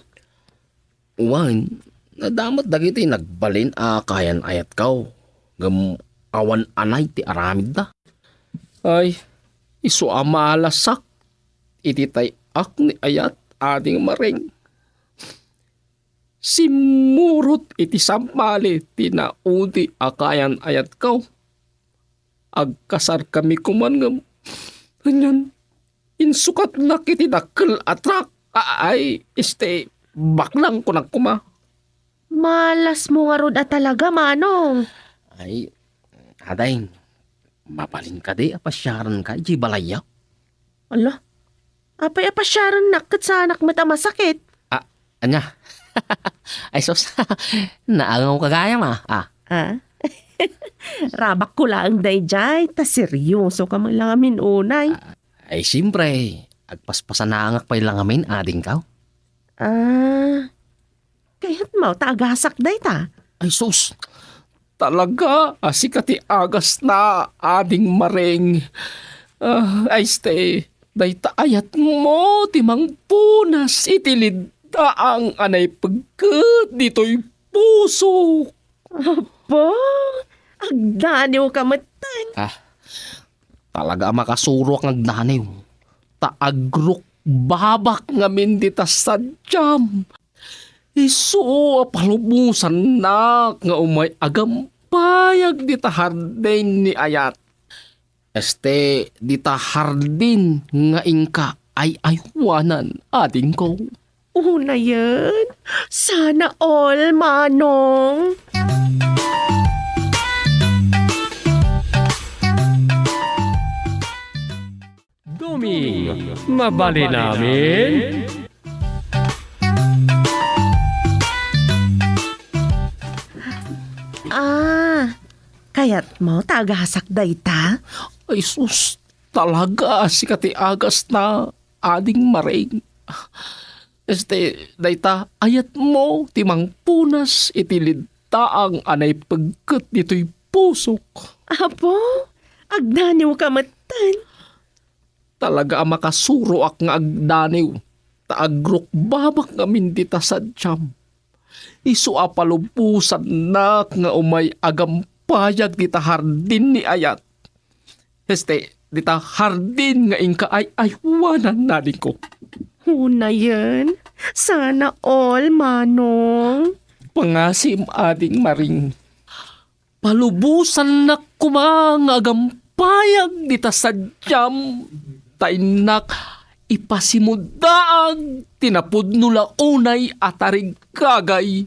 Wen, nadamot dagiti nagbalin a kayan-ayatko, ngem awan anay ti aramidda. Ay, isu a malasak iti tay-ak ni ayat, ading Maring. Simmurot iti sabbali ti naudi a kayan-ayatko. Agkasarkami koman ngem, anian, insukatnak iti dakkel a truck. A-, ay, este, baklang kunak koma. Malasmo ngarud a talaga, Manong. Ay, ading, Mabalin kadi a pasiaranka idiay balayyo? Ala, apay a pasiarannak ket saanak met a masakit? Ah, ania? Ay, sus. Naangawka gayam, ah. Ah. Ah? Rabakko laeng daydiay, ta seryosoka met la ngamin unay. Ah, ay, siempre, agpaspasanaangak pay la ngamin, adingko. Ah, kayatmo ta agasak dayta? Ay, sus! Talaga a sika ti agasna, ading Maring. Ah, ay, este, dayta ayatmo ti mangpunas iti liddaang a naipegket ditoy pusok. Apo, agdaniwka metten. Ah, talaga a makasuroak nga agdaniw. Ta agrukbabak ngamin dita sadiam. Isu a palubosannak nga umay agampayag dita hardin ni ayat. Este, dita hardin nga inka ay-aywanan, adingko. Unayen, sana all, Manong. Doming, mabalin amin? Ah, kayatmo ta agasak dayta? Ay sus, talaga a sika ti agasna, ading Maring. Este, dayta, ayatmo ti mangpunas iti liddaang a naipegket ditoy pusok. Apo, agdaniwka metten. Talaga a makasuroak nga agdaniw, ta agrukbabak ngamin dita sadiam. Isu a palubosannak nga umay agampayag dita hardin ni ayat. Este, dita hardin nga inka ay-aywanan, adingko. Unayen, sana all, Manong. Pangasim, ading Maring. Palubosannak koma nga agampayag dita sadiam, ta innak ipasimuddaag ti napudno la unay a tarigagay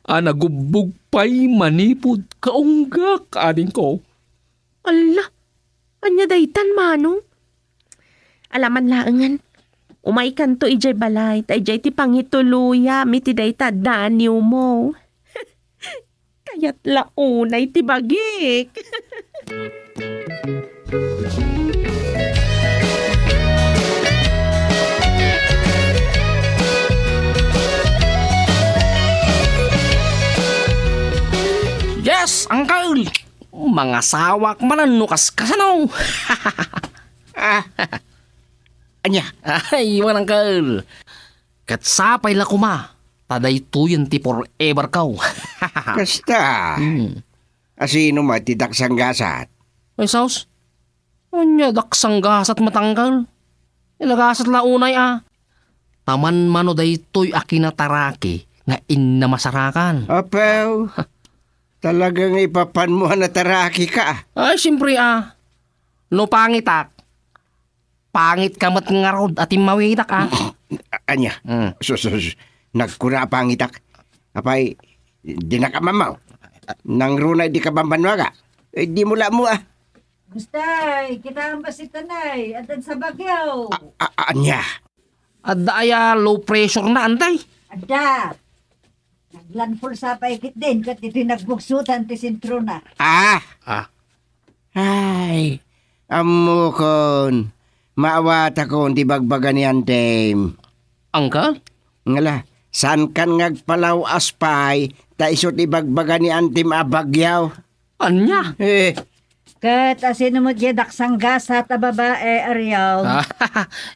a nagubbog pay manipud kaunggak, adingko. Alla, ania daytan, Manong? Alaman laengen, umaykanto idiay balay, ta idiay ti pangituloyam iti dayta daniwmo. Kayat la unay ti bagik. Yes, uncle! Mangasawak manen no kaskasano. Ah, ania? Ay, wen, uncle. Ket sapay la koma, ta daytoyen ti forever ko. Kasta. Hmm. Asino met ti daksanggasat? Ay, sus. Ania daksanggasat met, uncle? Ilagasat la unay a. Ta manmano daytoy a kinataraki nga innamasarakan. Apew, talaga nga ipapanmo a natarakika. Ay, siyempre, a. No pangitak, pangitka met ngarud a timmawitak, a. A-, ania? Mm. Sus, sus, nagkuna a pangitak. Apay, dinaka mammaw. Nangruna idi ka bambanwaga. Eh, di mo la mo, a. Gustay, kitaem bassit, anay, addan sa Baguio. A-, a-, ania? Adda aya low pressure na, antay? Adda. Naglandfall sa pay ketdin, ket ditoy nagbugsutan ti sentrona. Ah! Ah. Ay, ammokon, maawatakon ti bagbaga ni antim. Uncle? Ngala, saankan nga agpalaw-as pay, ta isu ti bagbaga ni antim a Baguio. Ania? Eh. Ket asino met diay daksanggasat a babae, Ariel? Ah,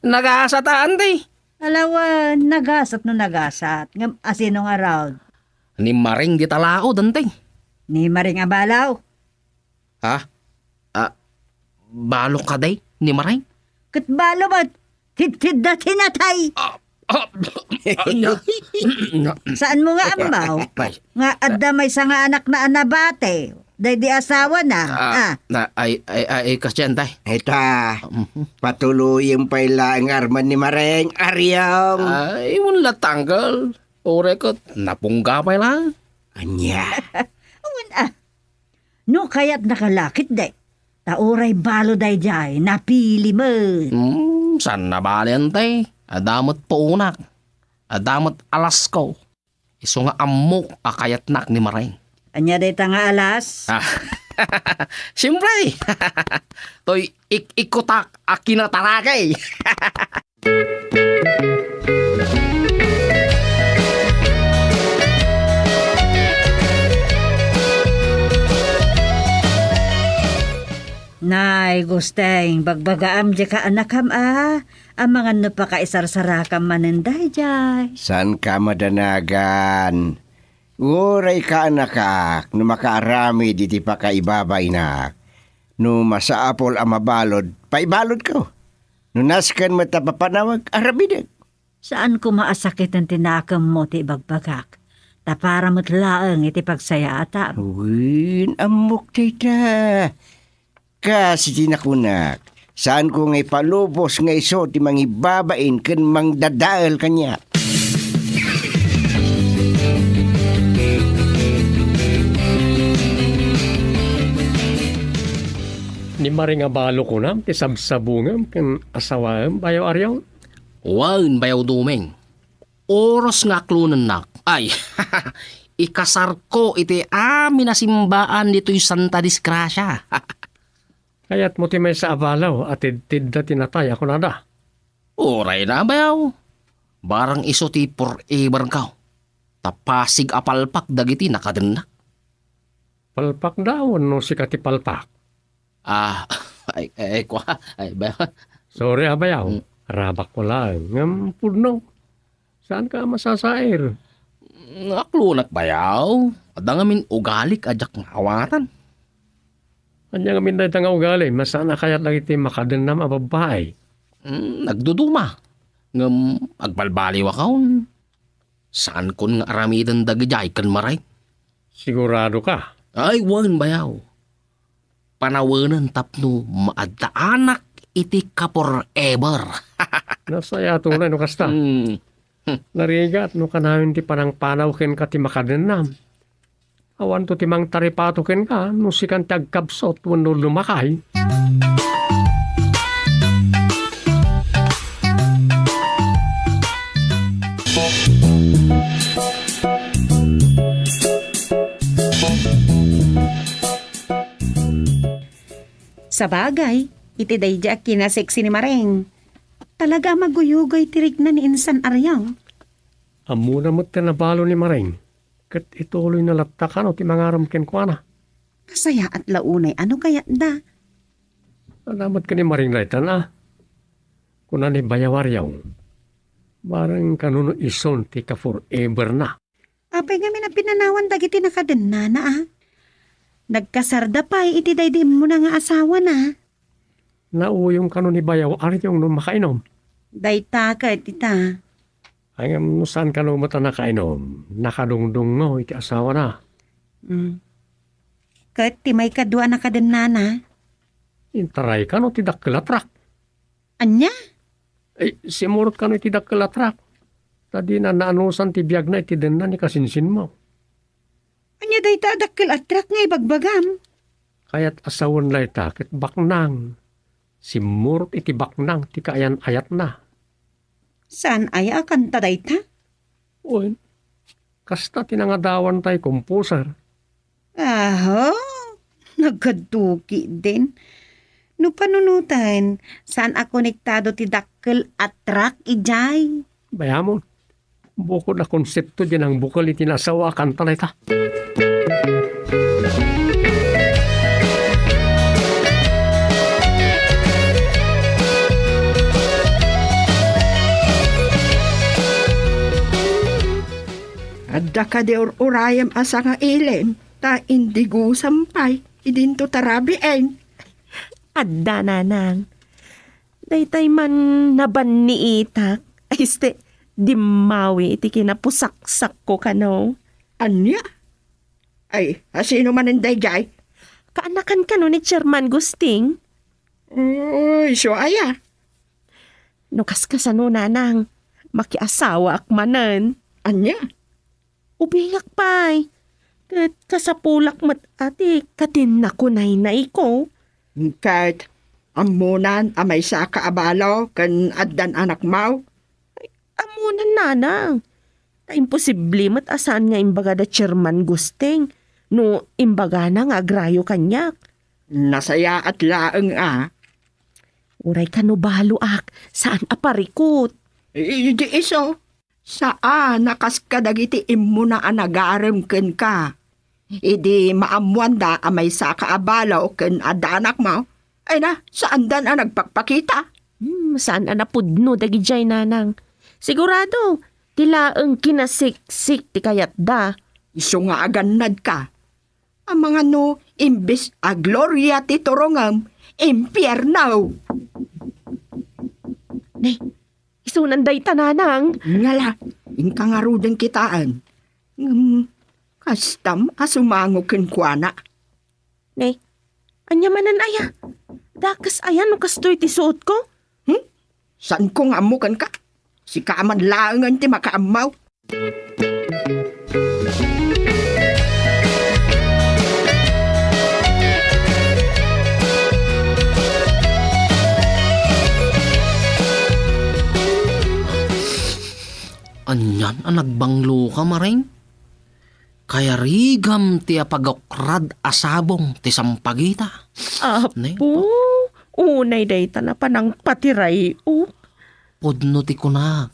nagasat a, anti. Alawan, nagasat no nagasat. Ngem asino ngarud? Ni Maring dita laod, anti. Ni Maring a balaw? Ha? Ah, balo kadi ni Maring? Ket balo met, tidtidda ti natay. Ah, ah, ah, nya, nya. Saanmo nga ammo nga adda maysa nga anakna a nabati daydi asawana? Ah, ah. Na, ay, ay, ay, ay, kasdiay, tay. Ita, mhm, patuloyem pay laeng nga armen ni Maring, Ariong. Ay, wen la, uncle. Uray ket napungga pay la. Ania? Wen, a. No kayatnaka la ketdi, Ta uray balo daydiay, napili met. Hmm, saan nabali, ante? Adda met puonak. Adda met alasko. Isu nga ammok a kayatnak ni Mareng. Ania dayta nga alas? Ah, siempre! Toy ik-ikutak a kinataragay. Nay, Gusteng, bagbagaam diay kaanakam a, amangan no pakaisarsarakam manen daydiay. Saanka madanagan. Uray kaanakak no makaaramid iti pakaibabainak. No masapul a mabalud, paibaludko. No nasken met a papanawag, aramidek. Saan koma a sakiten ti nakemmo ti ibagbagak, ta para met laeng iti pagsayaatam. Wen, ammok dayta. Kas iti nakunak, saanko nga ipalubos nga isu ti mangibabain ken mangdadael kaniak. Ni Maring a balo kunam ti sabsabungam ken asawaem, Bayaw Ariong? Wen, Bayaw Dumeng. Oras nga aklonennak, ay, ikasarko iti amin a simbaan ditoy Santa Disgracia. Kayatmo ti maysa a balo a tidtidda ti natay a kunada? Uray na, Bayaw. Barang isu ti forever ko. Ta pasig a palpak dagiti nakadennak. Palpakda wenno sika ti palpak? Ah, ay, ay, kua, ay, ba? Sorry, a, Bayaw. Mm. Rabakko laeng, ngem pudno. Saanka a masasair? Mm, aklonak, Bayaw. Adda ngamin ugalik a diak nga awatan. Ania ngamin dayta nga ugali? Masaan a kayat dagiti makadennam a babbai? Mm, nagduduma. Ngem agbalbaliwakon. Saankon nga aramiden dagidiay ken Maring. Siguradoka? Ay, wen, Bayaw. Panawenen tapno maaddaanak iti ka-forever. Nasayaat unay no kasta. Hmm. Narigat no kanayon ti panangpanaw kenka ti makadennam. Awanto ti mangtaripato kenka no sikan ti agkabsut wenno lumakay. Sabagay, iti daydi a kinaseksi ni Maring, talaga a maguyugoy ti rikna ni insan Ariong. Ammona met ti nabalo ni Maring. Ket ituloyna latta kano ti mangaram kenkuana. Nasayaat la unay a no kayatda. Adda met ken ni Maring daytan a. Kuna ni Bayaw Ariong, bareng kano no isun ti ka-forever-na. Apay ngamin a pinanawan dagiti nakadennana a? Nagkasarda pay iti daydi immuna nga asawana. Nauyong kano ni Bayaw Ariong no makainom? Dayta ket ita. Ay, ngem no saan kano met a nakainom, nakadungdungngo iti asawana. Mm. Ket ti maikadua a nakadennana? Intaray kano ti dakkel a truck. Ania? Ay, simurot kano iti dakkel a truck. Ta dina naanusan ti biagna iti denna ni kasinsinmo. Ania dayta a dakkel a truck nga ibagbagam? Kayat a sawen dayta ket baknang. Simmurot iti baknang ti kaayan-ayatna. Saan aya a kanta dayta? Wen, kasta ti nangadawanta a composer. Aha, nagkadtuki den. No panunoten, saan a konektado ti dakkel a truck idiay? Bayamon. Bukod a konsepto diay nangbukel iti nasawa a kanta dayta. Adda kadi ur-urayem a sangailem, ta indigusam pay idinto tarabien. Adda, nanang. Daytay man nabanniitak. Ay, este, dimmawi iti kinapusaksakko kano. Ania? Ay, asino manen daydiay? Kaanakan kano ni Chairman Gusting. Uy, isu aya? No kaskasano, nanang, makiasawaak manen. Ania? Ubingak pay. Ket kasapulak met a ti katenna kunay na iko. Ket ammonan a maysaka a balo ken addan anakmo? Ammonan, nanang. Ta imposible met a saan nga imbaga da Chairman Gusting no imbagana nga agrayo kaniak. Nasayaat laeng a. Uray kano baloak, saan a parikut. Idi isu, saan a kas kadagiti immuna a nagarem kenka. Idi maammoanda a maysaka a balo ken adda anakmo, ay na, saandan a nagpakpakita. Hmm, saan a napudno dagidiay, nanang. Sigurado, ti laeng kinasiksik ti kayatda. Isu nga agannadka. Amangan no imbes a gloria ti turongem, impierno. Ne, isunan dayta, nanang. Ngala, inka ngaruden kitaen. Ngem, kastam a sumango kenkuana. Ne, ania manen aya? Dakes aya no kastoy ti suotko? Hmm? Saanko nga ammo kenka? Sika man laengen ti makaammo. Anian a nagbangloka, Maring? Kayarigam ti apagokrad a sabong ti sampagita. Apo, ne? Unay dayta na panangpatiray-o. Pudno ti kunak,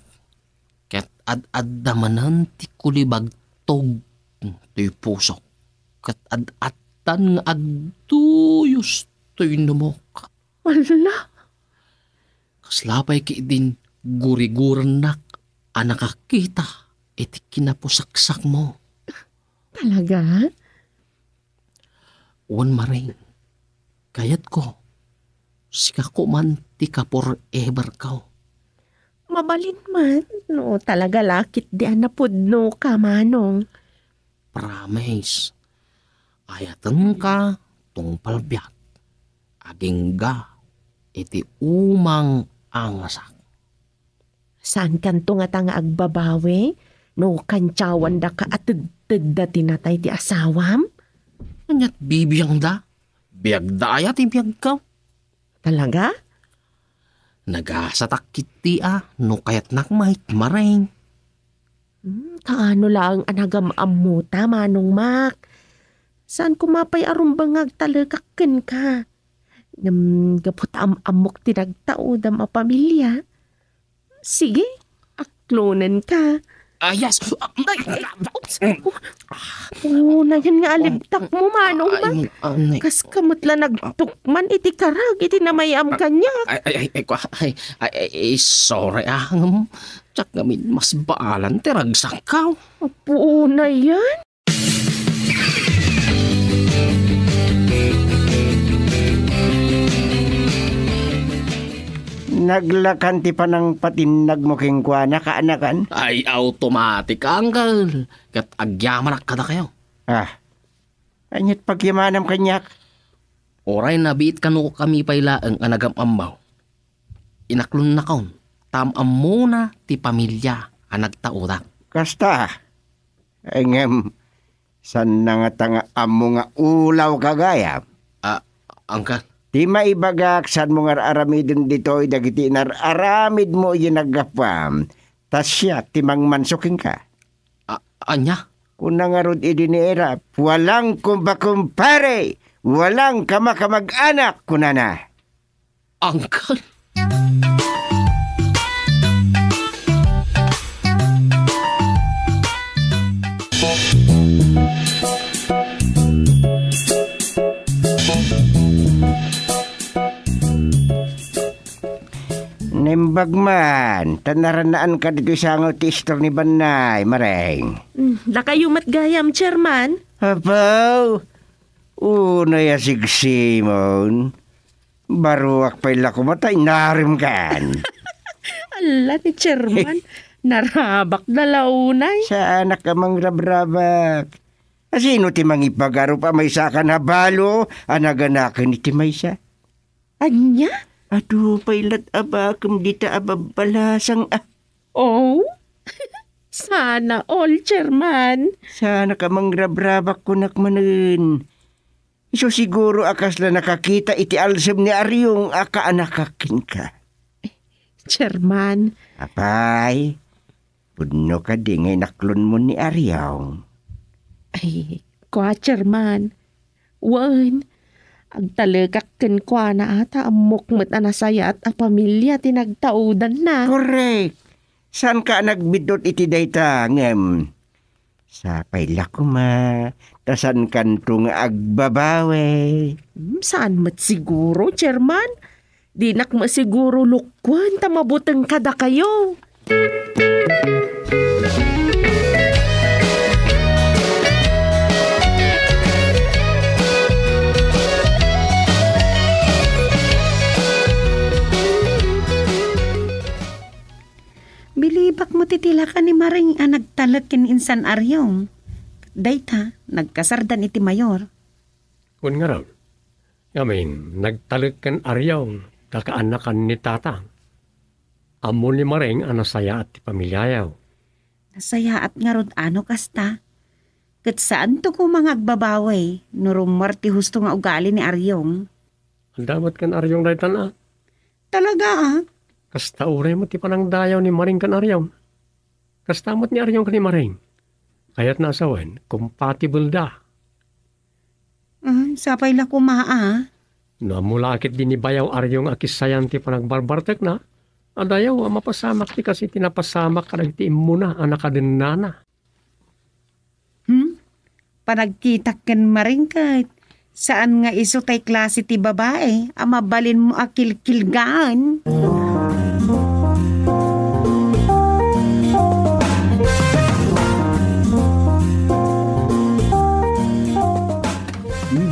ket ad-adda manen ti kulibagtog toy pusok, ket ad-addan nga agduyos toy numok. Ala! Kasla pay ketdin gurigurennak a nakakita iti kinapusaksakmo. Talaga? Wen, Maring, kayatko, sika koma ti ka-forever ko. Mabalin man, no talaga la ketdi a napudnoka, Manong. Promise, ayatenka tungpal biag, agingga iti umang a ngasak. Saankanto ngata nga agbabawi no kantiawandaka a tedtedda ti natay ti asawam? Aniat bibiangda? Biagda aya ti biagko? Talaga? Nagasatak ketdi a no kayatnak met, Maring. Hmm, kaano laeng a nagam-ammota, Manong Mak? Saan koma pay a rumbeng nga agtalekak kenka? Ngem gapu ta am-ammok ti nagtaudam a pamilia. Sige, aklonenka. Ah, yes. Ah, ay, ay, oops. Oh, nayan nga alibtak mo, Manong Mak. Ay, ah, nay. Kaska met la nagtukman iti karag iti namayam kaniak. Ay, ay, ay, ay, ay, ay, ay, sorry, ah, ngem, diak ngamin masbalan ti ragsakko. Apo, nayan. Naglakan ti panangpatinnagmo kenkuana, kaanakan? Ay, automatic, uncle. Ket agyamanak kadakayo. Ah, aniat pagyamanam kaniak? Uray nabiit kano kami pay laeng a nagam-ammo. Inaklonnakon, ta am-ammona ti pamilia a nagtaudak. Kasta, ngem, saanna ngata nga ammo nga ulawka gayam? Ah, uncle. Ti maibagak, saanmo nga ar-aramiden ditoy dagiti inar-aramidmo idi naggapuam, ta siak ti mangmanso kenka. Ah, ania? Kuna ngarud idi ni Erap, "Walang kumbakumpare, walang kamakamag-anak," kunana. Uncle? Naimbag man, ta narannaanka ditoy sangaw ti istor ni Bannay, Maring. Mm, dakayo met gayam, Chairman. Apo, unay a sigsimon. Baruak pay la koma ta inaremkan. Ala ni Chairman, narabak da la unay. Saanak a mangrabrabak. A sino ti mangipagarup a maysakan a balo a naganaken iti maysa? Ania? Adu pay lat a bakem dita a babbalasang a. Oh? Sana all, Chairman. Saanak a mangrabrabak kunak manen. Isu siguro a kasla nakakita iti alsem ni Ariong a kaanakak kenka. Chairman. Apay, pudno kadi nga inaklonmo ni Ariong? Ay, kua, Chairman. Wen, agtalekak kenkuana a ta ammok met a nasayaat a pamilia ti nagtaudanna. Korek. Saanka a nagbiddut iti dayta, ngem sapay la koma ta saankanto nga agbabawi. Hmm, saan met siguro, Chairman? Dinak masiguro lukkuan ta mabuteng kadakayo. Bilibak met iti laka ni Maring a nagtalek ken insan Ariong. Dayta, nagkasardan iti mayor. Wen ngarud, ngamin, nagtalek ken Ariong, kakaanakan ni Tata. Ammo ni Maring a nasayaat ti pamiliayo. Nasayaat ngarud a no kasta. Ket saanto koma nga agbabawi no rummuar ti husto nga ugali ni Ariong. Adda met ken Ariong daytan a. Talaga a? Kasta uray met ti panangdayaw ni Maring ken Ariong. Kasta met ni Ariong ken ni Maring. Kayatna a sawen, compatible da. Ah, sapay la koma a. No ammo la ket di ni Bayaw Ariong a kissayan ti panagbarbartekna, adayaw a mapasamak ti kas iti napasamak kadagiti immuna a nakadennana. Hmm? Panagkitak ken Maring ket saan nga isu tay klase ti babai a mabalinmo a kilkilgaan.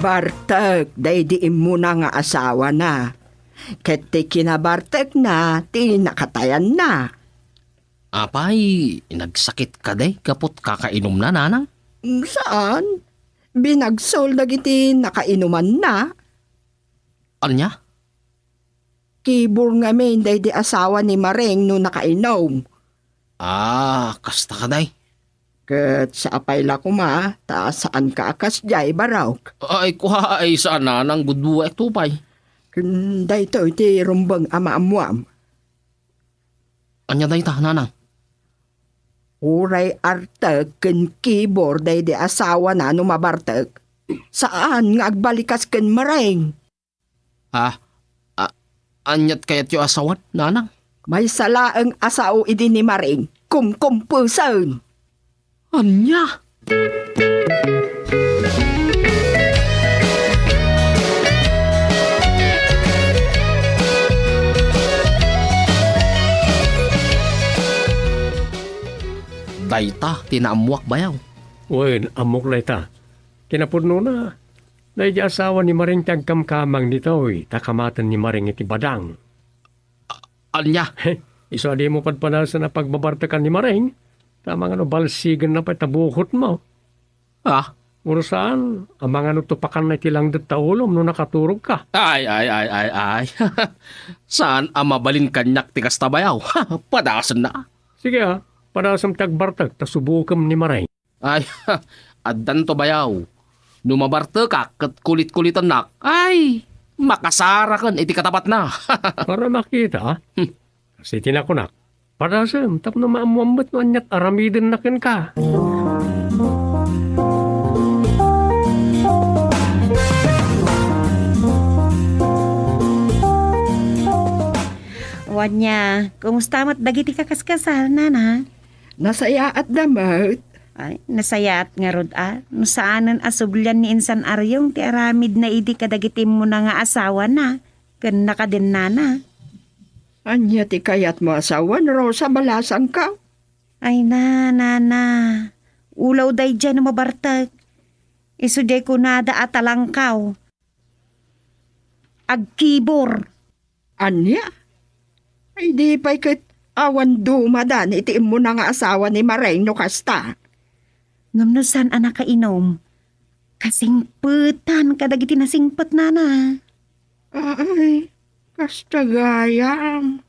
Bartek daydi immuna nga asawana, ket ti kinabartekna ti nakatayanna. Apay, nagsakit kadi gapu ti kakainumna, nanang? Saan. Binagsol dagiti nakainumanna. Ania? Kibor ngamin daydi asawa ni Maring no nakainum. Ah, kasta kadi. Ket sapay la koma, ta saanka a kasdiay, Barok. Ay, kua, ay, saan, nanang, gudua, ekto pay. Ken daytoy ti rumbeng a maammuam. Ania dayta, nanang? Uray artek ken kibor daydi asawana no mabartek. Saan nga agbalikas ken Maring. Ah, a-, aniat kayatyo a sawen, nanang? Maysa laeng a sao idi ni Maring, kumkumpesen. Ania? Dayta ti naammuak, bayaw. Wen, ammok dayta. Kinapudnona, daydi asawa ni Maring ti agkamkamang ditoy, ta kamaten ni Maring iti badang. Ania? Isu a dimo padpadasen a pagbabartekan ni Maring, ta mangano balsigenna pay ta bukotmo. Ah? Uray saan, a mangano tupakanna iti langdet ta ulom no nakaturogka. Ay, ay, ay, ay, ay. Saan a mabalin kaniak ti kasta, bayaw. Padasenna. Sige a, padasem ti agbartek ta subokem ni Maring. Ay, addanto, bayaw. No mabartekak ket kulit-kulitennak, ay, makasaraken iti katapatna. Para makita, a? Hmm. Kasi ti nakunak, padasem tapno maammuam met no aniat aramidenna kenka. Wen nia, kumusta met dagiti kakaskasal, nana? Nasayaatda met. Ay, nasayaat ngarud a, no saanen a sublian ni insan Ariong ti aramidna idi kadagiti immuna nga asawana ken nakadennana. Ania ti kayatmo a sawen, Rosa, balasangko? Ay na, nana. Ulaw daydiay no mabartek. Isu diay kunada a talangkaw. Agkibor. Ania? Ay, di pay ket awan dumadan iti immuna nga asawa ni Maring no kasta. Ngem no saan a nakainum, kasingpetan kadagiti nasingpetnana. Ay, kasta gayam.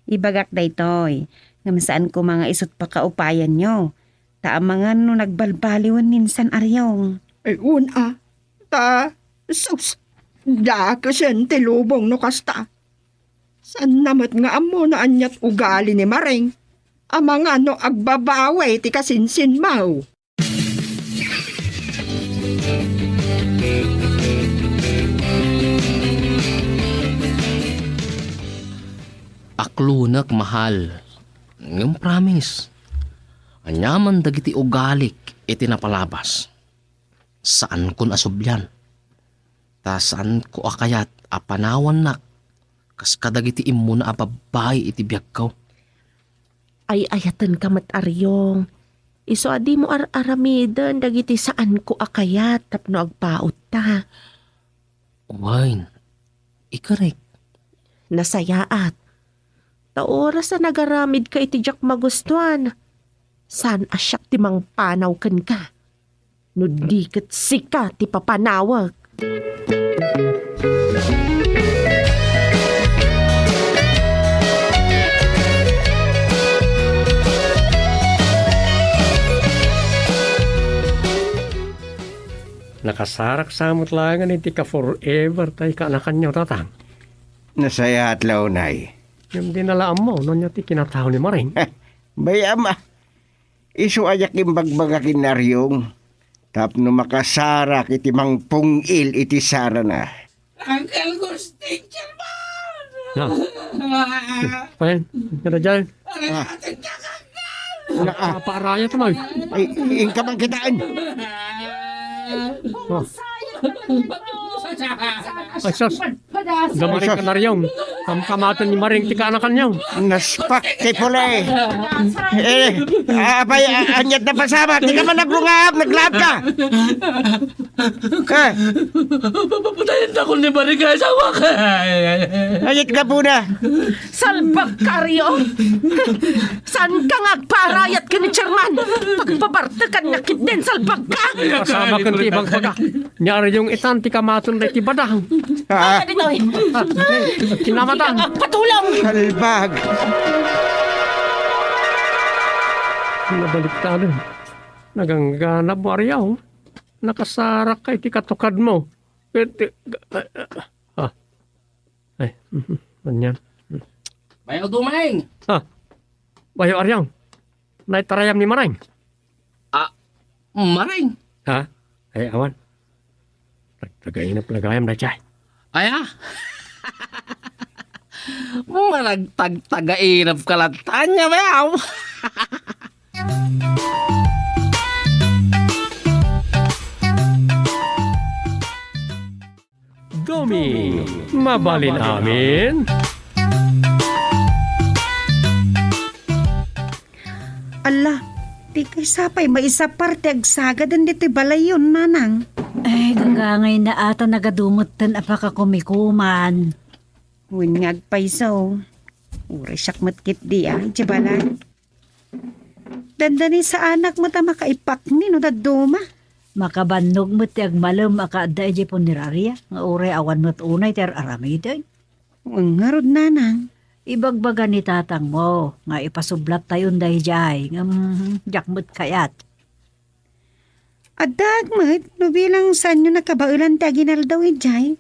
Ibagak daytoy, ngem saan koma nga isut pakaupayanyo, ta amangan no nagbalbaliwen ni insan Ariong. Ay, wen a, ta Sus, dakesen ti lubong no kasta. Saanna met nga ammo no aniat ugali ni Maring, amangan no agbabawi ti kasinsinmaw. Aklonek, mahal. Ngem promise, aniaman dagiti ugalik iti napalabas. Saankon a sublian. Ta saanko a kayat a panawannak kas kadagiti immuna a babbai iti biagko. Ay-ayatenka met, Ariong. Isu a dimo ar-aramiden dagiti saanko a kayat tapno agpautta. Wen, ikarek. Nasayaat. Ta oras a nagaramidka iti diak magustuan, saan a siak ti mangpanaw kenka. No di ket sika ti papanawek. Nakasarak sa met laengen iti ka-forever tay kaanakanyo, Tatang. Nasayaat la unay. Ngem di na la ammo no ania ti kinatao ni Maring. Bay-am a. Isu a diak imbagbaga ken Ariong tapno makasarak iti mangpung-il iti sarana. Uncle Gusting Chairman! Na. Wen, kada dyan. Aray, Ah. ating kakakal! Na, ah. Paparayat man. Ay, inka man kitaan. Oh. Ay, sus. Damaring Ay, sus. Kanariong. Kamkamaten ni Maring ti kaanakanyo. Naspak ti pule. Eh, apay, a-, aniat na pasama. Di ka man nagrungab, naglab ka. Eh. Papatayan na ko ni Maring asawak. Ayat ka po na. Salbag ka, Rio. Saan ka nga agparayat ken ni Chairman? Pagpabartekan na kit din, salbag ka. Pasama ken ti ibagbaga. Ni Ariong itan ti kamaton daytoy badang. Ah. Ano ditoy? Ah, kinamatan. Patulong! Salbag! Nabaliktad. Naganggana, Ariong. Nakasarak ka iti katukad mo. Iti, ah, ah, ay, mhm, anian. Bayaw, Dumeng! Ah, bayaw, Ariong. Naitarayam ni Maring. Ah, Maring. Ha? Ay, awan. Tag-, tagainep la gayam daydiay. Aya? Managtagtagainep ka latta ania, bayaw. Doming, mabalin amin? Alla, ti kaysa pay maisapar ti agsagaden ditoy balayyon, nanang. Ay, gagangayna a ta nagadumetten a pakakumikuman. Wen nga agpayso. Uray siak met ketdi a, idiay balay. Dandani saanak met a makaipakni no dadduma. Makabannog met ti agmalem a kaadda idiay punerarya, nga uray awan met unay ti ar-aramiden. Wen ngarud, nanang. Ibagbaga ni tatangmo nga ipasublattayon daydiay, ngem diak met kayat. Addaak met no bilang saanyo nakabaelan ti aginaldaw idiay.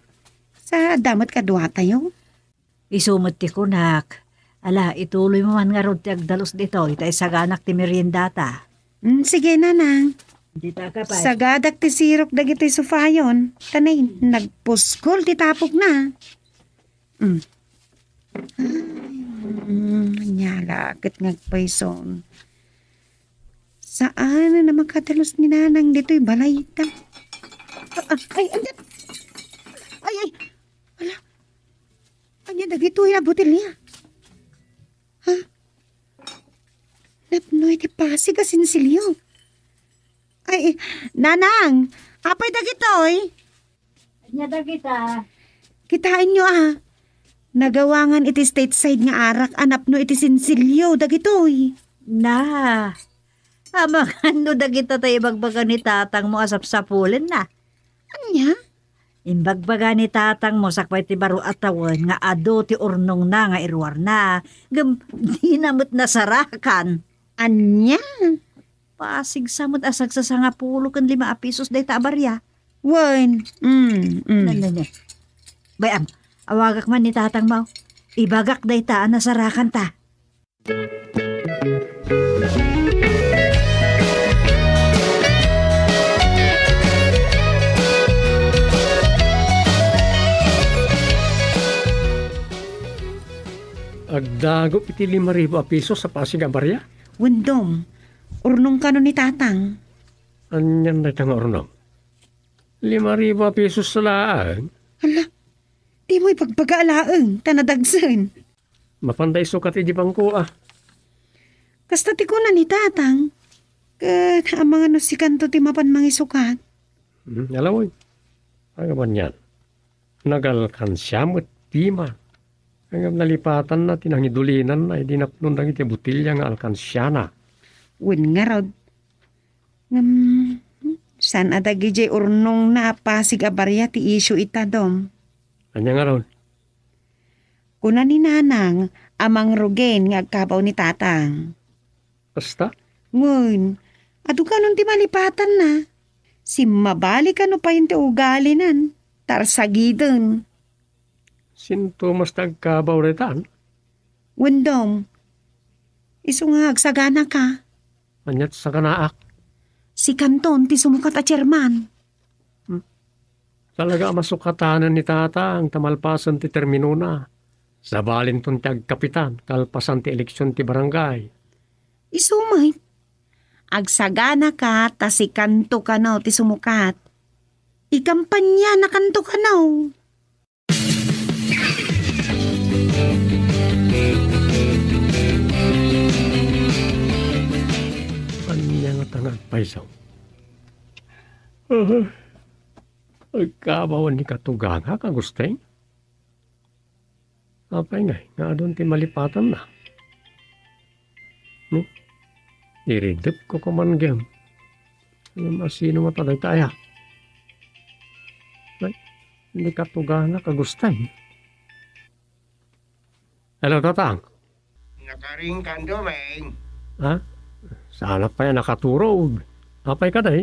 Sa adda met kaduatayo. Isu met ti kunak. Ala, ituloymo man ngarud ti agdalus ditoy, ta isaganak ti meriendata. Mm, sige, nanang. Dita ka pay. Sagadak ti sirok dagitoy sofayon. Tanay, nagpuskol ti tapokna. Mm. Ay, mm, ania la ket nga agpayson. Saan a makadalus ni nanang ditoy balayta? Ah, ah, ay, ay, ay, ay, ala, ania dagitoy a botelya? Ha? Napno iti pasig a sinsilyo. Ay, nanang, apay dagitoy? Ania dagita? Kitaenyo a, nagawangan iti stateside nga arak a napno iti sinsilyo dagitoy. Na, amangan no dagita tay ibagbaga ni tatangmo a sapsapulenna. Ania? Imbagbaga ni tatangmo sakbay ti baro a tawen nga adu ti urnongna nga iruarna, ngem dina met nasarakan. Ania? Pasig sa met a sagsasangapulo ken lima a pisos dayta a baria. Wen, mm, mm. Nanda niya. Bay-am, awagak man ni Tatang Mau. Ibagak dayta a nasarakanta. Agdagup iti lima ribu a pisos a pasig a baria? Wen, Dom, urnong kano ni Tatang. Anian dayta nga urnong? Lima ribu a pisos laeng. Hala, dimo ibagbaga laeng, ta nadagsen. Mapanda isukat iti bangko, a. Kasta ti kuna ni Tatang, ket amangan no sikanto ti mapan mangisukat. Hmm, ala wen. Ania man yan? Nagalkansia met ti man. Ngem nalipatanna ti nangidulinanna idi napnon dagiti botelia nga alkansiana. Wen ngarud. Ngem, saan a dagidiay urnongna a pasig a baria ti isyu ita, Dom? Ania ngarud? Kuna ni Nanang a mangrugen nga agkabaw ni Tatang. Kasta? Wen, adu kanon ti malipatanna. Simmabali kano payen ti ugalinan, ta arsagiden. Sintomas ti agkabaw daytan? Wen, Dom. Isu nga agsaganaka. Ania ti saganaak? Sikanton ti sumukat a chairman. Hmm. Talaga a masukatanen ni Tatang ta malpasen ti terminona. Sabalinton ti agkapitan kalpasan ti eleksion ti barangay. Isu met. Agsaganaka ta sikanto kano ti sumukat. Ikampanianakanto kano. Ania ngata nga agpayso? Ah, agkabawan ni katugangak, Agustin? Apay ngay nga adun ti malipatanna? Hmm? Iridepko koman gem. Ngem asino ngata dayta aya? Ay, ni katugangak, Agustin. Hello, Tatang. Nakaringkan, Doming. Ha? Saanak pay a nakaturog. Apay kadi?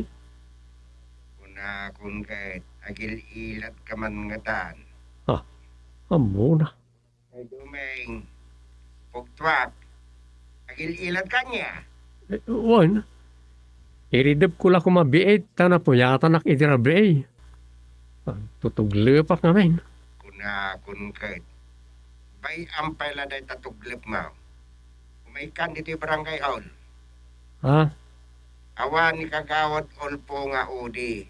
Kunakon ket agil-ilat ka man ngatan. Ha? Ammona. Ay, Doming, pugtuak. Agil-ilat ka ania? Eh, wen. Iridepko la koma biit ta napuyatanak iti rabii. Ah, tutuglepak ngamin. Kunakon ket, bay-am pay la dayta tuglepmo. Umaykan ditoy barangay hall. Ha? Awan ni Kagawad Olpo nga udi.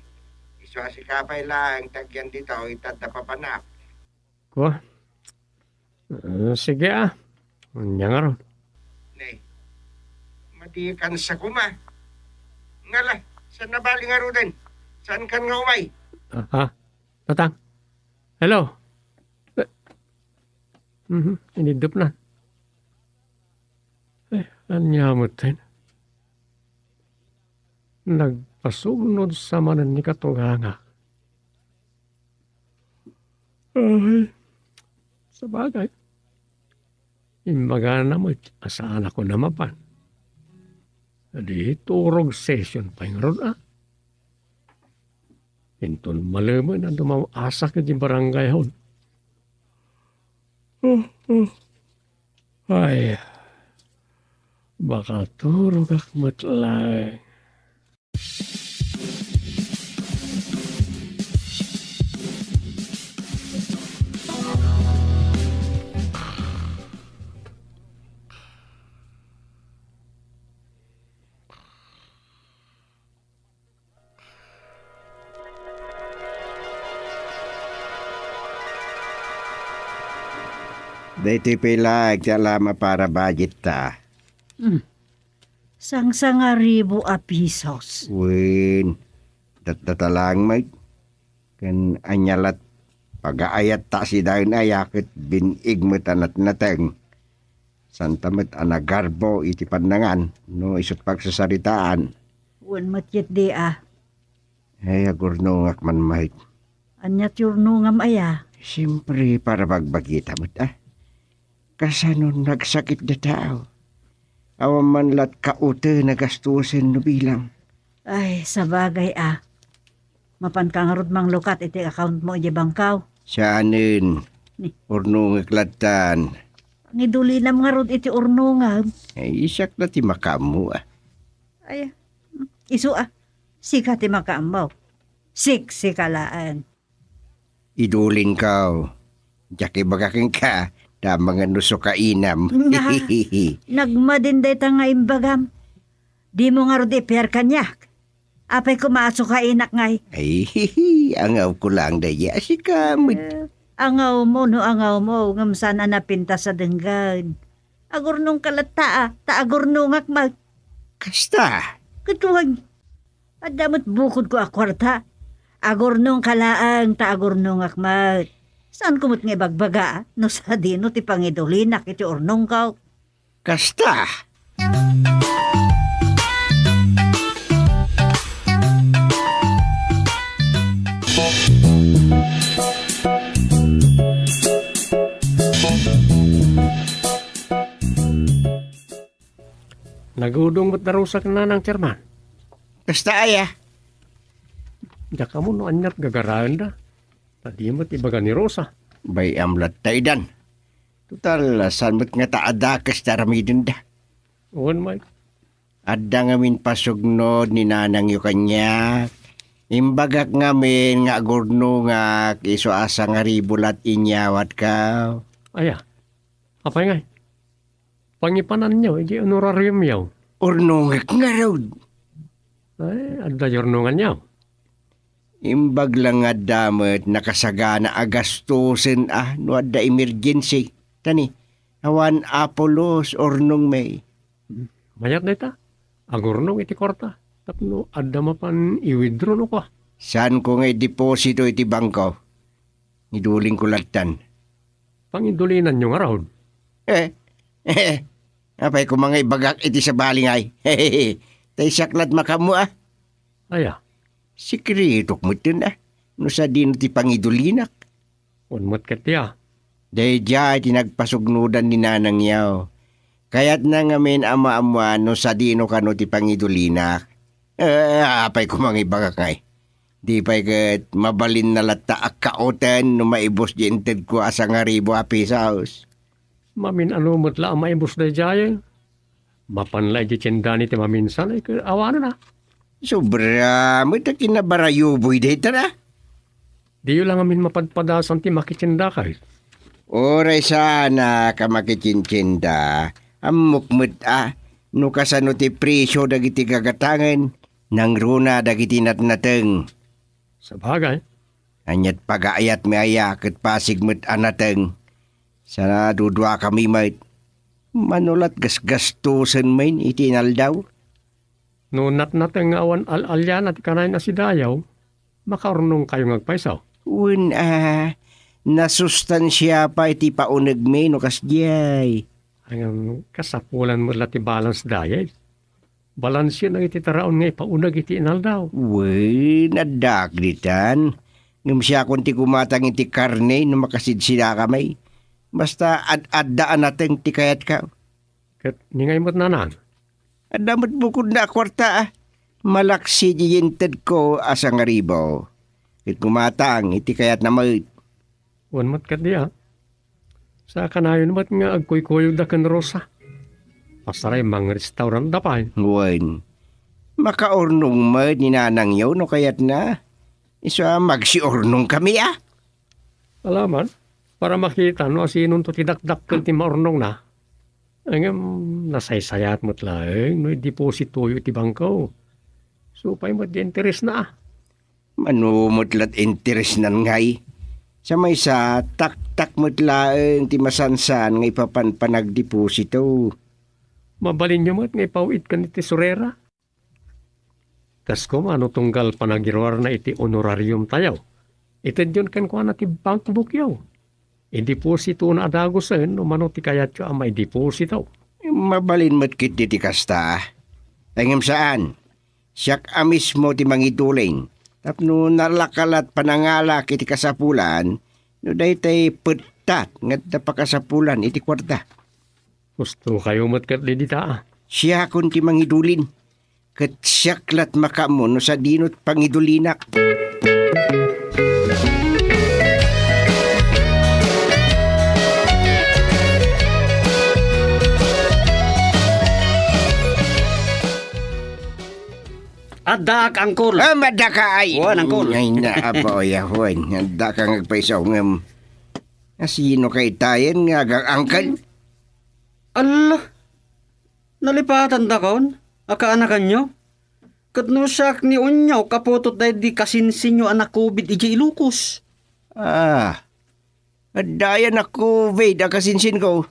Isu a sika pay laeng ti agyan ditoy ta adda papanak. Ko? Ah, sige, a. Ania ngarud? Ne, madikan sa koma. Ngala, saan nabali ngaruden? Saankan nga umay? Ah, ha? Tatang? Hello? Eh, mhm, inidupna. Eh, ania metten? Nagpasugnod sa manen ni katugangak. Ay, sabagay. Imbagana met a saanakon a mapan. Di turog session pay ngarud, a. Inton malemen a dumaw-asak iti barangay hall. Oh, oh. Ay, makaturogak met laeng. Daytoy pay laeng ti alam a para budget ta. Hmm. Sangsangaribu a pisos. Wen, datdata laeng met. Ken ania lat pagaayat ta sidaen aya ket bin-ig met a natnateng. Santa met a nagarbo iti pannangan no isut' pagsasaritaan. Wen met ketdi a. Ay, agurnongak man met. Ania ti urnongam aya? Siempre, para bagbagita met, a. Kasano nagsakit da tao? Awan man lat kauten a gastusen no bilang. Ay, sabagay a. Mapanka ngarud manglukat iti accountmo idiay bangkaw? Saanen. Ni. Urnongek lattan. Pangidulinam ngarud iti urnongam. Ay, siak la ti makaammo, a. Ay, isu, a. Sika ti makaammo. Sik, sika laeng. Idulinko. Diak ibaga kenka, ta amangan no sukainam. Nga, nagmadin dayta nga imbagam. Dimo ngarud ipiar kaniak. Apay koma a sukainak ngay? Ay, angawko laeng daydiay a sika met. Eh, angawmo no angawmo, ngem saan a napintas a denggen. Agurnongka latta, a, ta agurnongak met. Kasta? Ket wen, adda met bukodko a kuarta. Agurnongka laeng ta agurnongak met. Saanko met nga ibagbaga, a, no sadino ti pangidulinak iti urnongko? Kasta. Nagudong met da Rosa ken nanang, Chairman. Kasta aya? Diak ammo no aniat gagaraenda. Ta di met ibaga ni Rosa. Bay-am latta idan. Total, saan met ngata a dakes ti aramidenda? Wen, Mike. Adda ngamin pasugnod ni nanangyo kaniak. Imbagak ngamin nga agurnongak isu a sangaribu la ti inyawatko. Aya, apay ngay? Pangipananyo iti honorariumyo. Urnongek ngarud. Ay, adda urnonganyo. Imbag la nga adda met nakasagana a gastusen a no adda emergency. Ta ni, awan a pulos urnongmi. Hmm. Mayat dayta. Agurnong iti kuarta. Tapno adda mapan i-withdraw no kua. Saanko nga ideposito iti bangko. Idulingko lattan. Pangidulinanyo ngarud? Eh, eh, apay koma nga ibagak iti sabali ngay? Ta siak lat makaammo, a. Aya? Sekretok metten, a. No sadino ti pangidulinak. Wen met ket, a. Daydiay ti nagpasugnodan ni nanangyo. Kayatna ngamin a maammoan no sadino kano ti pangidulinak. Eh, apay koma nga ibagak ngay? Di pay ket mabalinna latta a kauten no maibus di intedko a sangaribu a pesos. Mamin-ano met la a maibus daydiay? Mapan la idiay tienda ni ti maminsan, ay, ket awanen a. Sobra met a kinabarayuboy dayta a. Diyo la ngamin mapadpadasan ti makitiendakay. Uray saanak a makitientienda, ammok met a no kasano ti presio dagiti gagatangen, nangruna dagiti natnateng. Sabagay. Aniat pagaayatmi aya ket pasig met a nateng. Sa duduakami met, mano lat gasgastosen manen iti inaldaw? No natnateng nga awan al-aliana ti kanayon a sidayaw, makaurnongkayo nga agpayso. Wen a, nasustansia pay ti paunegmi no kasdiay. Ngem kasapulan met la ti balance diet. Balansiyo dagiti taraon nga ipauneg iti inaldaw. Wen, addaak ditan. Ngem siakon ti gumatang iti karne no makasidsidakami. Basta ad-adda a nateng ti kayatko. Ket ni ngay met, nanang? Adda met bukodna a kuarta, a. Malaksi diay intedko a sangaribu. Ket gumatang iti kayatna met. Wen met ket di, a. Sa kanayon met nga agkuykuyogda ken Rosa. Pasaray mangrestaurantda pay. Wen. Makaurnong met ni nanangyo no kayatna. Isu a magsiurnongkami, a. Alaman, para makita no asinonto ti dakdakkel ti maurnongna. Ngem nasaysayaat met laeng no idepositoyo iti bangko. Isu pay met ti interesna, a. Mano met lat interesnan ngay? Sa maysa, taktak met laeng ti masansan nga ipapan panagdeposito. Mabalinyo met nga ipaw-itkan iti tesorera. Kas koma no tunggal panagiruarna iti honorariumtayo, itedyon kenkuana ti bankbookyo. Idepositona a dagusen no mano ti kayatyo a maideposito. Mabalin met ketdi ti kasta. Ngem saan, siak a mismo ti mangidulin. Tapno nalakalat panangalak iti kasapulan, no daytay pettat nga adda pakasapulan iti kuarta. Gustokayo met ket di dita, a. Siakon ti mangidulin, ket siak lat makaammo no sadino ti pangidulinak. Addaak, Angkol. Ah, madaka ay. Wen, Angkol. Ay, naapo, ya, wen. Adda ka nga agpaisaw ngem. Asino kay tayen nga agang-angkel? Alla, nalipatandakon a kaanakanyo? Ket no siak ni Onyok a putot daydi kasinsinyo a nakubid idiay Ilocos. Ah, adda aya nakubid a kasinsinko?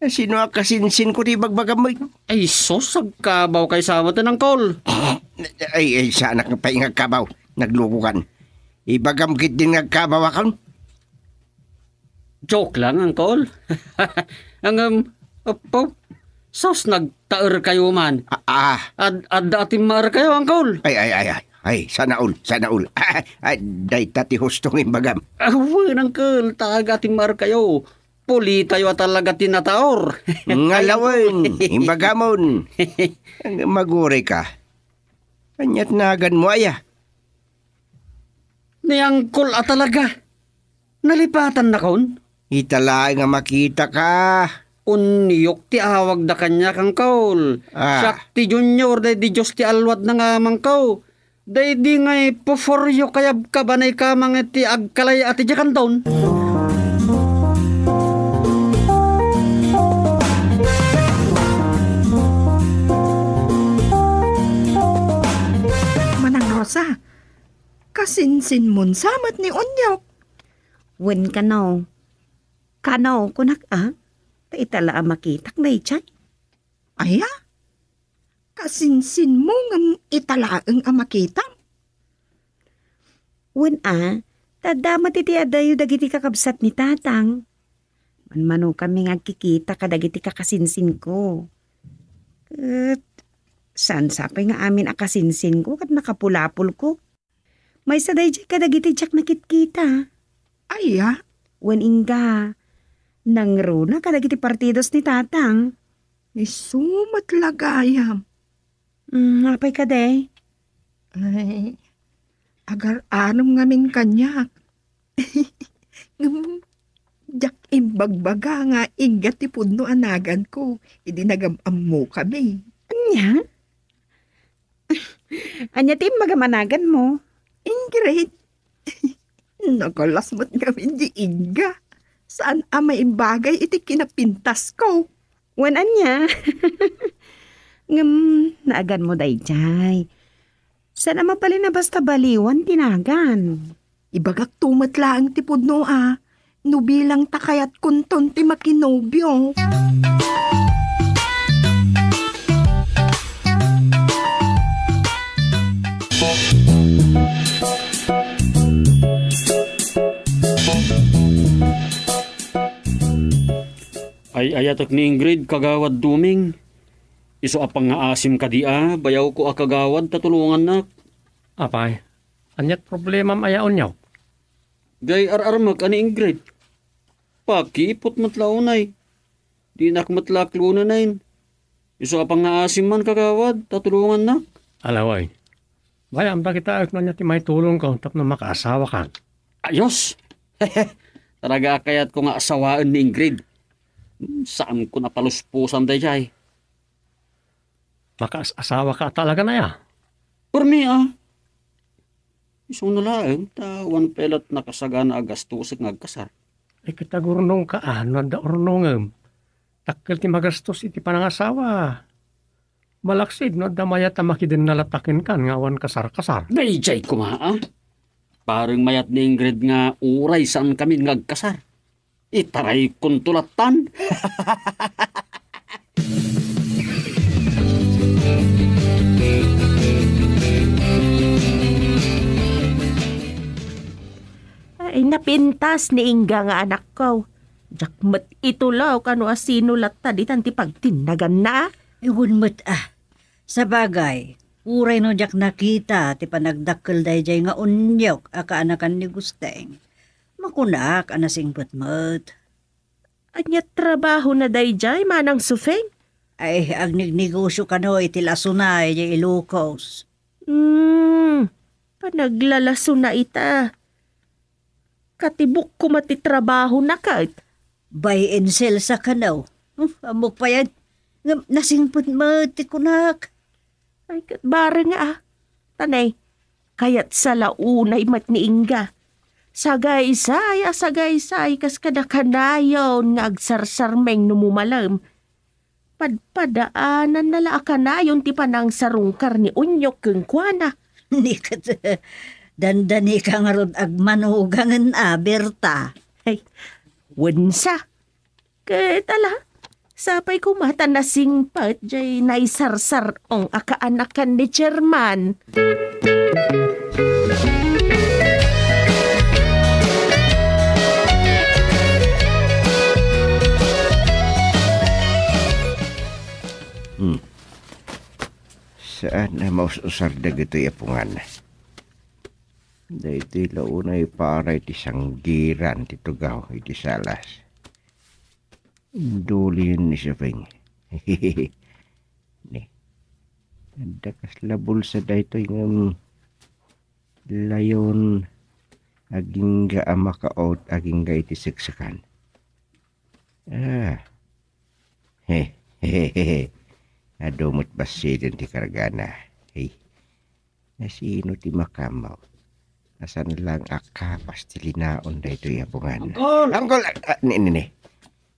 Sino a kasinsinko ti ibagbagam met? Ay sus, agkabaw kay sa met, Angkol. Ay, ay, saanak pay nga agkabaw. Naglukokan. Ibagam ketdin nga agkabaw akon. Joke lang, Angkol. Ngem, apo, sus, nagtaerkayo man. Ah, ah. Ad-, adda a timmaerkayo, Angkol. Ay, ay, ay, ay. Ay, sana all, sana all. Ah, dayta ti husto nga imbagam. Awen, Angkol, ta adda a timmaerkayo. Pulitayo a talaga ti nataor. Ngalawen, imbagamon. Maguray ka. Ania't naganmo aya? Ni Angkol a talaga. Nalipatannakon? Ita laeng a makitaka. Onyok ti awagda kaniak, Angkol. Ah. Siak ti junior daydi Dios ti alluadna nga amangko. Daydi ngay puforyo kayabkab a naikama nga ti agkalay-at idiay kanton. Manang Rosa, kasinsinmon sa met ni Onyok? Wen kano. Kano, kunak a, ta ita la a makitak daydiay. Aya? Kasinsinmo ngem ita laeng a makitam? Wen a, ta adda met iti adayo dagiti kakabsat ni Tatang. Manmanokanmi nga agkikita kadagiti kakasinsinko. Ket saan sa pay nga amin a kasinsinko ket nakapulapolko. Maysa daydiay kadagiti diak nakitkita. Aya? Wen ingga, nangruna kadagiti partidos ni Tatang. Isu met la gayam. Mm, apay kadi? Ay, agar-anom ngamin kaniak. Ngem, diak imbagbaga nga ingga ti pudno a naganko idi nagam-ammokami. Ania? Ania ti imbagam a naganmo? Ingrid. Nakalas met ngamin di ingga. Saan a maibagay iti kinapintasko. Wen ania? Ngem, naganmo daydiay. Saan a mabalin a basta baliwan ti nagan. Ibagakto met laeng ti pudno a, no bilang ta kayatkonton ti makinobio. Ay-ayatek ni Ingrid, Kagawad Doming. Isu a pangngaasim kadi a, bayawko a kagawad ta tulongannak. Apay, ania't problemam aya, Onyok? Jay ar-armek a ni Ingrid. Pakipot met la unay. Dinak met la aklunanen. Isu a pangngaasim man, kagawad, ta tulongannak. Alaway. Bayam, dagita no ania ti maitulongko tapno makaasawaka. Ayos! Talaga a kayatko nga asawaen ni Ingrid. Hmm, saanko napalusposan daydiay. Makaas-asawaka talaga aya? Permi a. Isuna laeng ta awan pay la't nakasagana a gastosek nga agkasar. Ay, ket agurnongka a no adda urnongem. Dakkel ti magastos iti panangasawa. Malaksid no adda mayat a makidennalat a kenkan nga awan kasar-kasar. Daydiay koma a. Bareng mayat ni Ingrid nga uray saankamin nga agkasar. Itaraykonto lattan. Ay, napintas ni Ingga nga anakko. Diak met itulaw kano a sino latta ditan ti pagtinnaganna, a? Wen met, a. Sabagay, uray no diak nakita ti panagdakkel daydiay nga Onyok a kaanakan ni Gusteng, makunak a nasingpet met. Ania trabahona daydiay, Manang Sufeng? Ay, agnegnegosio kano iti lasona idiay Ilocos. Hmm. Panaglalasona ita. Katibuk koma ti trabahona ket. Buy and sell sa kano. Hmm, ammok payen. Ngem nasingpet met ti kunak. Ay, ket bareng nga, ah. Tanay, kayat sa la unay met ni Inga. Sagaysay a sagaysay kas kada kanayon nga agsarsarmeng no mumalem. Padpadaananna la a kanayon ti panangsarungkar ni Onyok kenkuana. Ni ket, dandanika ngarud agmanugangen a, Berta. Ay, wensa. Ket ala, sapay koma ta nasingpet jay naisarsar-ong a kaanakan ni Chairman. Hmm. Saan a maus-usar dagitoy a pungan? Daytoy la unay para iti sanggiran ti tugaw iti salas. Indulin ni Sopeng. Ni. Adda kasla bulsa daytoy ngem layon agingga a makaot agingga iti seksekan. Ah. He, he, he, he. Adu met bassiten ti kargana. Hey. Nasino ti makamaw? Nasan lang a kapas ti linaon daytoy a pungan? Angkol! Angkol! Ah, ah, ni, ni, ni.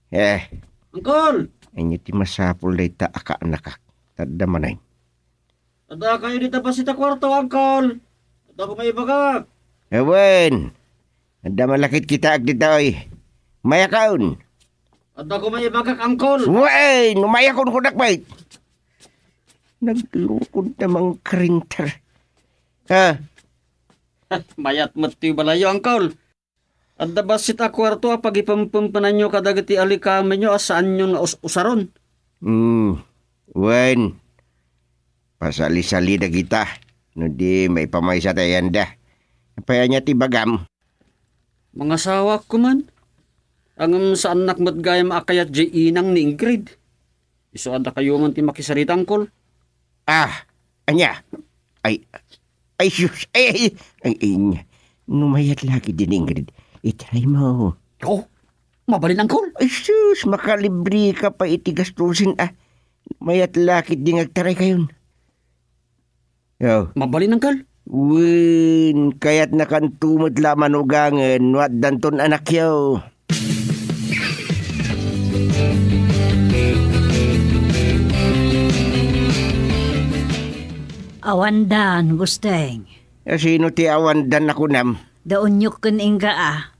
Eh. Angkol! Ania ti masapul dayta a kaanakak? Tadda manen. Adda kayo dita bassit a kuarto, Angkol. Adda ko maibagak. Awen. Adda malakit kitaak ditoy. Mayakon. Adda ko maibagak, Angkol. Wen, mayakon kunak, bay. Naglukod na mang karinter. Ha? Mayat met ti balayo, Angkol. Adda bassit a kuarto a pagipempempenanyo kadagiti alikamenyo a saanyo nga us-usaron. Hmm, wen, pasalisali dagita, no di maipamaysa ta yanda. Apay ania ti bagam? Mangasawak koman. Ngem saannak met gayam a kayat jay inang ni Ingrid. Isu adda kayo man ti makisarita, Angkol. Ah, ania? Ay, ay, sus, ay, ay, ay, ay, ania? No mayat la ketdi ni Ingrid, itaray mo. Oh, mabalin, Angkol. Ay, sus, makalibre ka pa iti gastusen, ah. Mayat la ketdi nga agtaray kayon. Yo. Mabalin, Angkol. Wen, kayatnakanto met la a manugangen no addanton anakyo. Awandan, Gusteng. A, sino ti awandan a kunam? Da Onyok ken Inga a.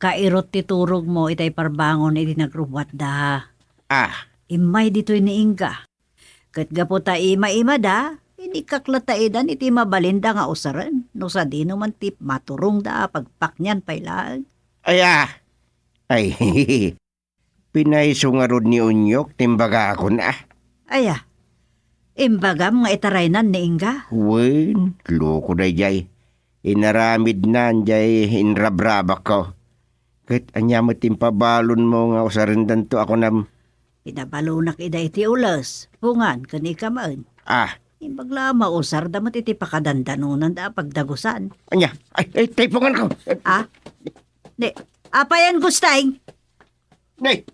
Kairot ti turogmo itay parbangon idi nagrubbuatda. Ah. Immay ditoy ni Inga. Ket gapu ta ima-imada, inikkak latta idan iti mabalinda nga usaren, no sadino man ti maturongda a pagpaknian pay laeng. Aya, ay, pinayso ngarud ni Onyok ti imbagakon, ah. Aya, imbagam nga itaraynan ni Inga? Wen, loko dayjay. Inaramidnan jay inrabrabakko. Ket ania met ti impabalonmo nga usarendanto a kunam? Pinabalonak ida iti ules, pungan, ken ikamen. Ah. Imbag la a mausarda met iti pakadandanonanda a pagdagusan. Ania? Ay, ay, tay punganko. Ah? Ne, apayan, Gusteng? Ne,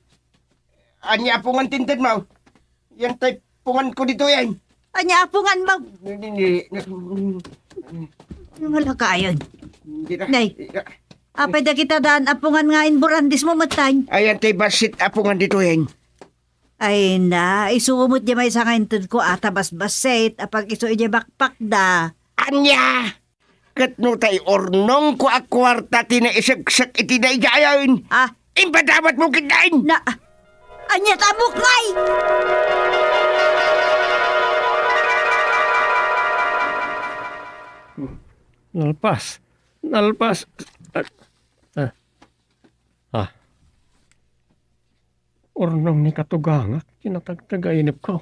ania a pungan ti intedmo? Yan tay punganko ditoyen. Ania a punganmo? Ni, ni, ni, Ano nga lakayan? Hindi na. Nay, apay dagita daan a pungan nga inburandismo metten? Ayan tay bassit a pungan ditoyen. Ay na, isu met di maysa nga intedko a ta basbassit a pag-isu idiay bakbakda. Ania? Ket no tay urnongko a kuarta ti naiseksek iti daydiayen, ah, imbadawatmo ketdin! Na, ania ta bukmay? Nalpas. Nalpas. Ah. Ah. Ah. Urnong ni katugangak ti natagtagainepko.